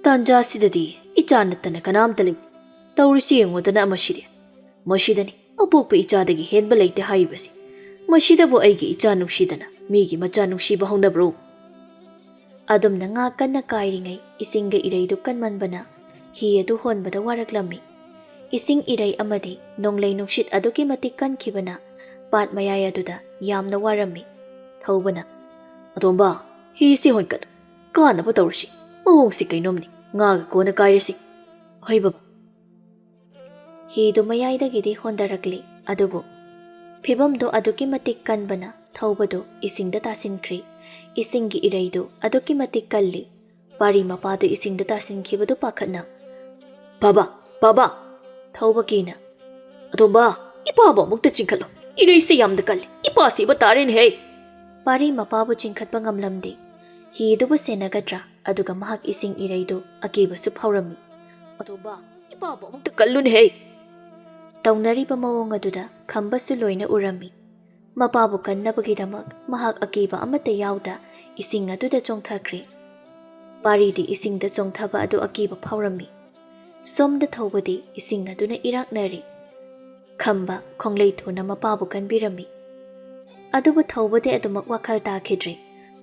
"ꯇꯥꯟꯖꯥꯁꯤꯗꯗꯤ ꯏꯆꯥ ꯅꯠꯇꯅ ꯀꯅꯥꯝꯇ ꯂꯩꯇꯦ꯫ ꯇꯧꯔꯤꯁꯤ ꯌꯦꯡꯉꯨꯗꯅ ꯃꯁꯤꯗꯤ꯫ ꯃꯁꯤꯗꯅꯤ ꯑꯄꯣꯛꯄ ꯏꯆꯥꯗꯒꯤ ꯍꯦꯟꯕ ꯂꯩꯇꯦ ꯍꯥꯏꯔꯤꯕꯁꯤ꯫ "ꯃꯁꯤꯗꯕꯨ ꯑꯩꯒꯤ ꯏꯆꯥ ꯅꯨꯡꯁꯤꯗꯅ ꯃꯤꯒꯤ ꯃꯆꯥ ꯅꯨꯡꯁꯤꯕ ꯍꯧꯅꯕ꯭ꯔꯣ?" ꯑꯗꯨꯝꯅ ꯉꯥ ꯀꯟꯅ ꯀꯥꯏꯔꯤꯉꯩ ꯏꯁꯤꯡꯒ ꯏꯔꯩꯗꯨ ꯀꯟꯃꯟꯕꯅ ꯍꯤ ꯑꯗꯨ ꯍꯣꯟꯕꯗ ꯋꯥꯔꯛꯂꯝꯃꯤ꯫ ꯏꯁꯤꯡ ꯏꯔꯩ ꯑꯃꯗꯤ ꯅꯣꯡꯂꯩ ꯅꯨꯡꯁꯤꯠ ꯑꯗꯨꯛꯀꯤ ꯃꯇꯤꯛ ꯀꯟꯈꯤꯕꯅ ꯄꯥꯠ ꯃꯌꯥꯏ ꯑꯗꯨꯗ ꯌꯥꯝꯅ ꯋꯥꯔꯝꯃꯤ꯫ ꯊꯧꯕꯅ, "ꯑꯇꯣꯝꯕ, ꯍꯤꯁꯤ ꯍꯣꯟꯀꯠꯂꯨ, ꯀꯥꯅꯕ ꯇꯧꯔꯁꯤ꯫ ꯃꯑꯣꯡꯁꯤ ꯀꯩꯅꯣꯝꯅꯤ, ꯉꯥꯒ ꯀꯣꯟꯅ ꯀꯥꯏꯔꯁꯤ꯫" "ꯍꯣꯏ ꯕꯕꯥ꯫" ꯍꯤꯗꯨ ꯃꯌꯥꯏꯗꯒꯤꯗꯤ ꯍꯣꯟꯊꯔꯛꯂꯤ, ꯑꯗꯨꯕꯨ ꯐꯤꯕꯝꯗꯨ ꯑꯗꯨꯛꯀꯤ ꯃꯇꯤꯛ ꯀꯟꯕꯅ ꯊꯧꯕꯗꯨ ꯏꯁꯤꯡꯗ ꯇꯥꯁꯤꯟꯈ꯭ꯔꯤ꯫ ꯏꯁꯤꯡꯒꯤ ꯏꯔꯩꯗꯨ ꯑꯗꯨꯛꯀꯤ ꯃꯇꯤꯛ ꯀꯜꯂꯤ꯫ ꯄꯥꯔꯤ ꯃꯄꯥꯗꯨ ꯏꯁꯤꯡꯗ ꯇꯥꯁꯤꯟꯈꯤꯕꯗꯨ ꯄꯥꯈꯠꯅ, "ꯕꯥꯕꯥ, ꯕꯥꯕꯥ!" ꯊꯧꯕ ꯀꯤꯅ, "ꯑꯇꯣꯝꯕ, ꯏꯄꯥꯕꯨ ꯑꯃꯨꯛꯇ ꯆꯤꯡꯈꯠꯂꯣ꯫ ꯏꯔꯩꯁꯦ ꯌꯥꯝꯅ ꯀꯜꯂꯤ꯫ ꯏꯄꯥ ꯁꯤꯕ ꯇꯥꯔꯦꯅꯦꯍꯦ!" ꯄꯥꯔꯤ ꯃꯄꯥꯕꯨ ꯆꯤꯡꯈꯠꯄ ꯉꯝꯂꯝꯗꯦ꯫ ꯍꯤꯗꯨꯕꯨ ꯁꯦꯟꯅꯒꯗ꯭ꯔꯥ? ꯑꯗꯨꯒ ꯃꯍꯥꯛ ꯏꯁꯤꯡ ꯏꯔꯩꯗꯨ ꯑꯀꯤꯕꯁꯨ ꯐꯥꯎꯔꯝꯃꯤ꯫ "ꯑꯇꯣꯝꯕ, ꯏꯄꯥꯕꯨ ꯑꯃꯨꯛꯇ ꯀꯜꯂꯨꯅꯦꯍꯦ!" ꯇꯧꯅꯔꯤꯕ ꯃꯑꯣꯡ ꯑꯗꯨꯗ ꯈꯝꯕꯁꯨ ꯂꯣꯏꯅ ꯎꯔꯝꯃꯤ꯫ ꯃꯄꯥꯕꯨ ꯀꯟꯅꯕꯒꯤꯗꯃꯛ ꯃꯍꯥꯛ ꯑꯀꯤꯕ ꯑꯃꯠꯇ ꯌꯥꯎꯗ ꯏꯁꯤꯡ ꯑꯗꯨꯗ ꯆꯣꯡꯊꯈ꯭ꯔꯦ꯫ ꯄꯥꯔꯤꯗꯤ ꯏꯁꯤꯡꯗ ꯆꯣꯡꯊꯕ ꯑꯗꯨ ꯑꯀꯤꯕ ꯐꯥꯎꯔꯝꯃꯤ꯫ ꯁꯣꯝꯗ ꯊꯧꯕꯗꯤ ꯏꯁꯤꯡ ꯑꯗꯨꯅ ꯏꯔꯥꯛꯅꯔꯤ꯫ ꯈꯝꯕ ꯈꯣꯡꯂꯩ ꯊꯨꯅ ꯃꯄꯥꯕꯨ ꯀꯟꯕꯤꯔꯝꯃꯤ꯫ ꯑꯗꯨꯕꯨ ꯊꯧꯕꯗꯤ ꯑꯗꯨꯃꯛ ꯋꯥꯈꯜ ꯇꯥꯈꯤꯗ꯭ꯔꯦ꯫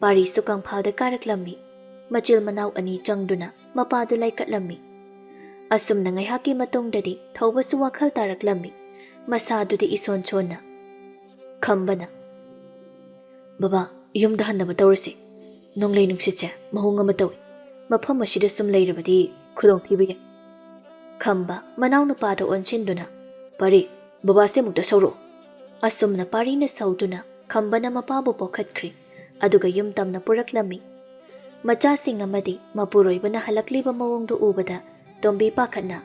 ꯄꯥꯔꯤꯁꯨ ꯀꯪꯐꯥꯜꯗ ꯀꯥꯔꯛꯂꯝꯃꯤ꯫ ꯃꯆꯤꯜ ꯃꯅꯥꯎ ꯑꯅꯤ ꯆꯪꯗꯨꯅ ꯃꯄꯥꯗꯨ ꯂꯥꯏꯀꯠꯂꯝꯃꯤ꯫ ꯑꯁꯨꯝꯅ ꯉꯥꯏꯍꯥꯛꯀꯤ ꯃꯇꯨꯡꯗꯗꯤ ꯊꯧꯕꯁꯨ ꯋꯥꯈꯜ ꯇꯥꯔꯛꯂꯝꯃꯤ꯫ ꯃꯁꯥꯗꯨꯗꯤ ꯏꯁꯣꯟ ꯁꯣꯟꯅ꯫ ꯈꯝꯕꯅ, "ꯕꯕꯥ, ꯌꯨꯝꯗ ꯍꯟꯅꯕ ꯇꯧꯔꯁꯤ꯫ ꯅꯣꯡꯂꯩ ꯅꯨꯡꯁꯤꯠꯁꯦ ꯃꯑꯣꯡ ꯑꯃ ꯇꯧꯏ꯫ ꯃꯐꯝ ꯑꯁꯤꯗ ꯁꯨꯝ ꯂꯩꯔꯕꯗꯤ ꯈꯨꯗꯣꯡꯊꯤꯕ ꯌꯥꯏ꯫" ꯈꯝꯕ ꯃꯅꯥꯎꯅꯨꯄꯥꯗ ꯑꯣꯟꯁꯤꯟꯗꯨꯅ, "ꯄꯥꯔꯤ, ꯕꯕꯥꯁꯦ ꯑꯃꯨꯛꯇ ꯁꯧꯔꯛꯑꯣ꯫" ꯑꯁꯨꯝꯅ ꯄꯥꯔꯤꯅ ꯁꯧꯗꯨꯅ ꯈꯝꯕꯅ ꯃꯄꯥꯕꯨ ꯄꯣꯛꯈꯠꯈ꯭ꯔꯦ, ꯑꯗꯨꯒ ꯌꯨꯝ ꯇꯝꯅ ꯄꯨꯔꯛꯂꯝꯃꯤ꯫ ꯃꯆꯥꯁꯤꯡ ꯑꯃꯗꯤ ꯃꯄꯨꯔꯣꯏꯕꯅ ꯍꯜꯂꯛꯂꯤꯕ ꯃꯑꯣꯡꯗꯨ ꯎꯕꯗ ꯇꯣꯝꯕꯤ ꯄꯥꯈꯠꯅ,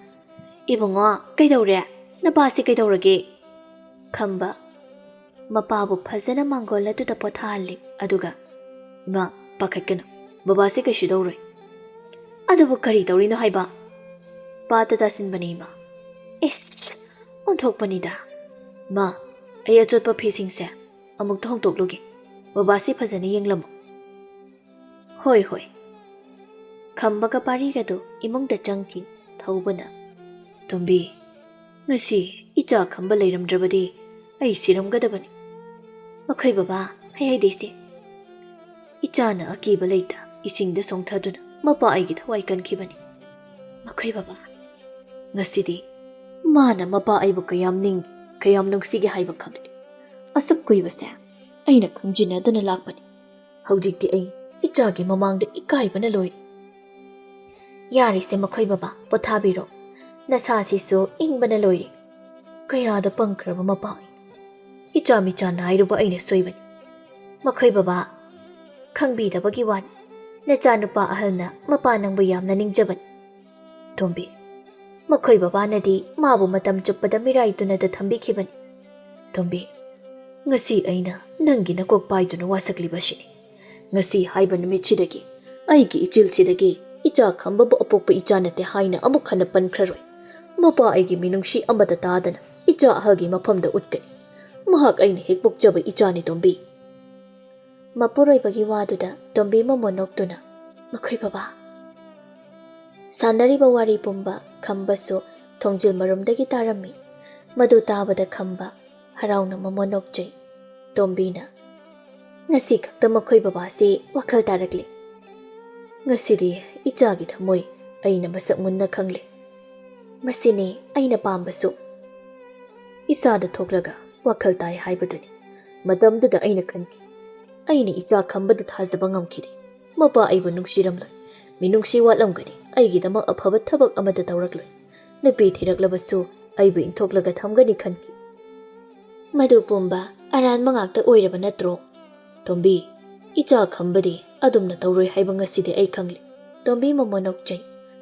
"ꯏꯕꯨꯡꯉꯣ, ꯀꯩꯗꯧꯔꯦ? ꯅꯄꯥꯁꯤ ꯀꯩꯗꯧꯔꯒꯦ?" ꯈꯝꯕ ꯃꯄꯥꯕꯨ ꯐꯖꯅ ꯃꯥꯡꯒꯣꯜ ꯑꯗꯨꯗ ꯄꯣꯊꯥꯍꯜꯂꯤ, ꯑꯗꯨꯒ, "ꯏꯃꯥ, ꯄꯥꯈꯠꯀꯅꯨ, ꯕꯕꯥꯁꯦ ꯀꯩꯁꯨ ꯇꯧꯔꯣꯏ꯫" "ꯑꯗꯨꯕꯨ ꯀꯔꯤ ꯇꯧꯔꯤꯅꯣ ꯍꯥꯏꯕ?" "ꯄꯥꯠꯇ ꯇꯥꯁꯤꯟꯕꯅꯤ, ꯏꯃꯥ꯫" "ꯏꯁ, ꯑꯣꯟꯊꯣꯛꯄꯅꯤꯗ꯫" "ꯃꯥ, ꯑꯩ ꯑꯆꯣꯠꯄ ꯐꯤꯁꯤꯡꯁꯦ ꯑꯃꯨꯛꯇ ꯍꯣꯡꯗꯣꯛꯂꯨꯒꯦ, ꯕꯕꯥꯁꯦ ꯐꯖꯅ ꯌꯦꯡꯂꯝꯃꯨ꯫" "ꯍꯣꯏ, ꯍꯣꯏ꯫" ꯈꯝꯕꯒ ꯄꯥꯔꯤꯒꯗꯨ ꯏꯃꯨꯡꯗ ꯆꯪꯈꯤ꯫ ꯊꯧꯕꯅ, "ꯇꯣꯝꯕꯤ, ꯉꯁꯤ ꯏꯆꯥ ꯈꯝꯕ ꯂꯩꯔꯝꯗ꯭ꯔꯕꯗꯤ ꯑꯩ ꯁꯤꯔꯝꯒꯗꯕꯅꯤ꯫" "ꯃꯈꯣꯏ ꯕꯕꯥ, ꯍꯩ ꯍꯩꯗꯦꯁꯦ, ꯏꯆꯥꯅ ꯑꯀꯤꯕ ꯂꯩꯇ ꯏꯁꯤꯡꯗ ꯆꯣꯡꯊꯗꯨꯅ ꯃꯄꯥ ꯑꯩꯒꯤ ꯊꯋꯥꯏ ꯀꯟꯈꯤꯕꯅꯤ꯫ ꯃꯈꯣꯏ ꯕꯕꯥ, ꯉꯁꯤꯗꯤ ꯃꯥꯅ ꯃꯄꯥ ꯑꯩꯕꯨ ꯀꯌꯥꯝ ꯅꯤꯡ, ꯀꯌꯥꯝ ꯅꯨꯡꯁꯤꯒꯦ ꯍꯥꯏꯕ ꯈꯪꯂꯦ꯫ ꯑꯁꯨꯛ ꯀꯨꯏꯕꯁꯦ ꯑꯩꯅ ꯈꯪꯖꯤꯟꯅꯗꯅ ꯂꯥꯛꯄꯅꯤ꯫ ꯍꯧꯖꯤꯛꯇꯤ ꯑꯩ ꯏꯆꯥꯒꯤ ꯃꯃꯥꯡꯗ ꯏꯀꯥꯏꯕꯅ ꯂꯣꯏꯔꯦ꯫" "ꯌꯥꯔꯤꯁꯦ ꯃꯈꯣꯏ ꯕꯕꯥ, ꯄꯣꯊꯥꯕꯤꯔꯣ꯫ ꯅꯁꯥꯁꯤꯁꯨ ꯏꯪꯕꯅ ꯂꯣꯏꯔꯦ꯫ ꯀꯌꯥꯗ ꯄꯪꯈ꯭ꯔꯕ ꯃꯄꯥ ꯑꯩ꯫ ꯏꯆꯥ ꯃꯤꯆꯥ ꯅꯥꯏꯔꯨꯕ ꯑꯩꯅ ꯁꯣꯏꯕꯅꯤ꯫ ꯃꯈꯣꯏ ꯕꯕꯥ, ꯈꯪꯕꯤꯗꯕꯒꯤ ꯋꯥꯅꯤ꯫ ꯅꯆꯥꯅꯨꯄꯥ ꯑꯍꯜꯅ ꯃꯄꯥ ꯅꯪꯕꯨ ꯌꯥꯝꯅ ꯅꯤꯡꯖꯕꯅꯤ꯫ ꯇꯣꯝꯕꯤ, ꯃꯈꯣꯏ ꯕꯕꯥꯅꯗꯤ ꯃꯥꯕꯨ ꯃꯇꯝ ꯆꯨꯞꯄꯗ ꯃꯤꯔꯥꯏ ꯇꯨꯅꯗ ꯊꯝꯕꯤꯈꯤꯕꯅꯤ꯫ ꯇꯣꯝꯕꯤ, ꯉꯁꯤ ꯑꯩꯅ ꯅꯪꯒꯤ ꯅꯀꯣꯛ ꯄꯥꯏꯗꯨꯅ ꯋꯥꯁꯛꯂꯤꯕꯁꯤꯅꯤ꯫ ꯉꯁꯤ ꯍꯥꯏꯕ ꯅꯨꯃꯤꯠꯁꯤꯗꯒꯤ ꯑꯩꯒꯤ ꯏꯆꯤꯜꯁꯤꯗꯒꯤ ꯏꯆꯥ ꯈꯝꯕꯕꯨ ꯑꯄꯣꯛꯄ ꯏꯆꯥ ꯅꯠꯇꯦ ꯍꯥꯏꯅ ꯑꯃꯨꯛ ꯍꯟꯅ ꯄꯟꯈ꯭ꯔꯔꯣꯏ꯫ ꯃꯄꯥ ꯑꯩꯒꯤ ꯃꯤꯅꯨꯡꯁꯤ ꯑꯃꯠꯇ ꯇꯥꯗꯅ ꯏꯆꯥ ꯑꯍꯜꯒꯤ ꯃꯐꯝꯗ ꯎꯠꯀꯅꯤ꯫ ꯃꯍꯥꯛ ꯑꯩꯅ ꯍꯦꯛ ꯄꯣꯛꯆꯕ ꯏꯆꯥꯅꯤ ꯇꯣꯝꯕꯤ꯫" ꯃꯄꯨꯔꯣꯏꯕꯒꯤ ꯋꯥꯗꯨꯗ ꯇꯣꯝꯕꯤ ꯃꯃꯣꯟ ꯅꯣꯛꯇꯨꯅ, "ꯃꯈꯣꯏ ꯕꯕꯥ꯫" ꯁꯥꯟꯅꯔꯤꯕ ꯋꯥꯔꯤ ꯄꯨꯝꯕ ꯈꯝꯕꯁꯨ ꯊꯣꯡꯖꯤꯜ ꯃꯔꯨꯝꯗꯒꯤ ꯇꯥꯔꯝꯃꯤ꯫ ꯃꯗꯨ ꯇꯥꯕꯗ ꯈꯝꯕ ꯍꯔꯥꯎꯅ ꯃꯃꯣꯟ ꯅꯣꯛꯆꯩ꯫ ꯇꯣꯝꯕꯤꯅ, "ꯉꯁꯤ ꯈꯛꯇ ꯃꯈꯣꯏ ꯕꯕꯥꯁꯤ ꯋꯥꯈꯜ ꯇꯥꯔꯛꯂꯦ꯫ ꯉꯁꯤꯗꯤ ꯏꯆꯥꯒꯤ ꯊꯃꯣꯏ ꯑꯩꯅ ꯃꯁꯛ ꯃꯨꯟꯅ ꯈꯪꯂꯦ꯫ ꯃꯁꯤꯅꯤ ꯑꯩꯅ ꯄꯥꯝꯕꯁꯨ꯫ ꯏꯆꯥꯗ ꯊꯣꯛꯂꯒ ꯋꯥꯈꯜ ꯇꯥꯏ ꯍꯥꯏꯕꯗꯨꯅꯤ꯫ ꯃꯇꯝꯗꯨꯗ ꯑꯩꯅ ꯈꯟꯈꯤ, ꯑꯩꯅ ꯏꯆꯥ ꯈꯝꯕꯗ ꯊꯥꯖꯕ ꯉꯝꯈꯤꯗꯦ꯫ ꯃꯄꯥ ꯑꯩꯕꯨ ꯅꯨꯡꯁꯤꯔꯝꯂꯣꯏ꯫ ꯃꯤꯅꯨꯡꯁꯤ ꯋꯥꯠꯂꯝꯒꯅꯤ꯫ ꯑꯩꯒꯤꯗꯃꯛ ꯑꯐꯕ ꯊꯕꯛ ꯑꯃꯠꯇ ꯇꯧꯔꯛꯂꯣꯏ꯫ ꯅꯨꯄꯤ ꯊꯤꯔꯛꯂꯕꯁꯨ ꯑꯩꯕꯨ ꯏꯟꯊꯣꯛꯂꯒ ꯊꯝꯒꯅꯤ ꯈꯟꯈꯤ꯫ ꯃꯗꯨ ꯄꯨꯝꯕ ꯑꯔꯥꯟꯕ ꯉꯥꯛꯇ ꯑꯣꯏꯔꯕ ꯅꯠꯇ꯭ꯔꯣ? ꯇꯣꯝꯕꯤ, ꯏꯆꯥ ꯈꯝꯕꯗꯤ ꯑꯗꯨꯝꯅ ꯇꯧꯔꯣꯏ ꯍꯥꯏꯕ ꯉꯁꯤꯗꯤ ꯑꯩ ꯈꯪꯂꯦ꯫" ꯇꯣꯝꯕꯤ ꯃꯃꯣꯟ ꯅꯣꯛꯆꯩ꯫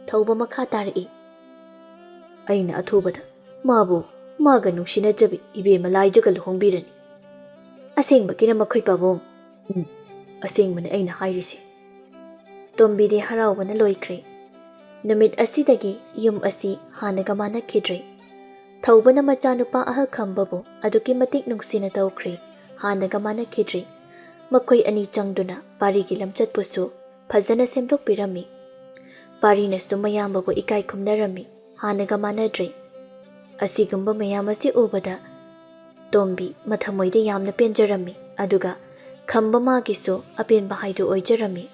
ꯊꯧꯕ ꯃꯈꯥ ꯇꯥꯔꯛꯏ꯫ "ꯑꯩꯅ ꯑꯊꯨꯕꯗ ꯃꯥꯕꯨ ꯃꯥꯒ ꯅꯨꯡꯁꯤꯅꯖꯕꯤ ꯏꯕꯦꯝꯃ ꯂꯥꯏꯖꯒ ꯂꯨꯍꯣꯡꯕꯤꯔꯅꯤ꯫" "ꯑꯁꯦꯡꯕꯒꯤꯔ ꯃꯈꯣꯏ ꯄꯥꯕꯨꯡ?" "ꯎꯝ, ꯑꯁꯦꯡꯕꯅꯤ ꯑꯩꯅ ꯍꯥꯏꯔꯤꯁꯦ꯫" ꯇꯣꯝꯕꯤꯗꯤ ꯍꯔꯥꯎꯕꯅ ꯂꯣꯏꯈ꯭ꯔꯦ꯫ ꯅꯨꯃꯤꯠ ꯑꯁꯤꯗꯒꯤ ꯌꯨꯝ ꯑꯁꯤ ꯍꯥꯟꯅꯒ ꯃꯥꯟꯅꯈꯤꯗ꯭ꯔꯦ꯫ ꯊꯧꯕꯅ ꯃꯆꯥꯅꯨꯄꯥ ꯑꯍꯜ ꯈꯝꯕꯕꯨ ꯑꯗꯨꯛꯀꯤ ꯃꯇꯤꯛ ꯅꯨꯡꯁꯤꯅ ꯇꯧꯈ꯭ꯔꯦ, ꯍꯥꯟꯅꯒ ꯃꯥꯟꯅꯈꯤꯗ꯭ꯔꯦ꯫ ꯃꯈꯣꯏ ꯑꯅꯤ ꯆꯪꯗꯨꯅ ꯄꯥꯔꯤꯒꯤ ꯂꯝꯆꯠꯄꯨꯁꯨ ꯐꯖꯅ ꯁꯦꯝꯗꯣꯛꯄꯤꯔꯝꯃꯤ꯫ ꯄꯥꯔꯤꯅꯁꯨ ꯃꯌꯥꯝꯕꯕꯨ ꯏꯀꯥꯏ ꯈꯨꯝꯅꯔꯝꯃꯤ, ꯍꯥꯟꯅꯒ ꯃꯥꯟꯅꯗ꯭ꯔꯦ꯫ ꯑꯁꯤꯒꯨꯝꯕ ꯃꯌꯥꯝ ꯑꯁꯤ ꯎꯕꯗ ꯇꯣꯝꯕꯤ ꯃꯊꯃꯣꯏꯗ ꯌꯥꯝꯅ ꯄꯦꯟꯖꯔꯝꯃꯤ, ꯑꯗꯨꯒ ꯈꯝꯕ ꯃꯥꯒꯤꯁꯨ ꯑꯄꯦꯟꯕ ꯍꯥꯏꯗꯨ ꯑꯣꯏꯖꯔꯝꯃꯤ꯫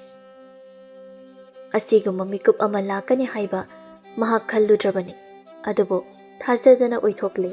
ꯑꯁꯤꯒꯨꯝꯕ ꯃꯤꯀꯨꯞ ꯑꯃ ꯂꯥꯛꯀꯅꯤ ꯍꯥꯏꯕ ꯃꯍꯥꯛ ꯈꯜꯂꯨꯗ꯭ꯔꯕꯅꯤ, ꯑꯗꯨꯕꯨ ꯊꯥꯖꯗꯅ ꯑꯣꯏꯊꯣꯛꯂꯦ꯫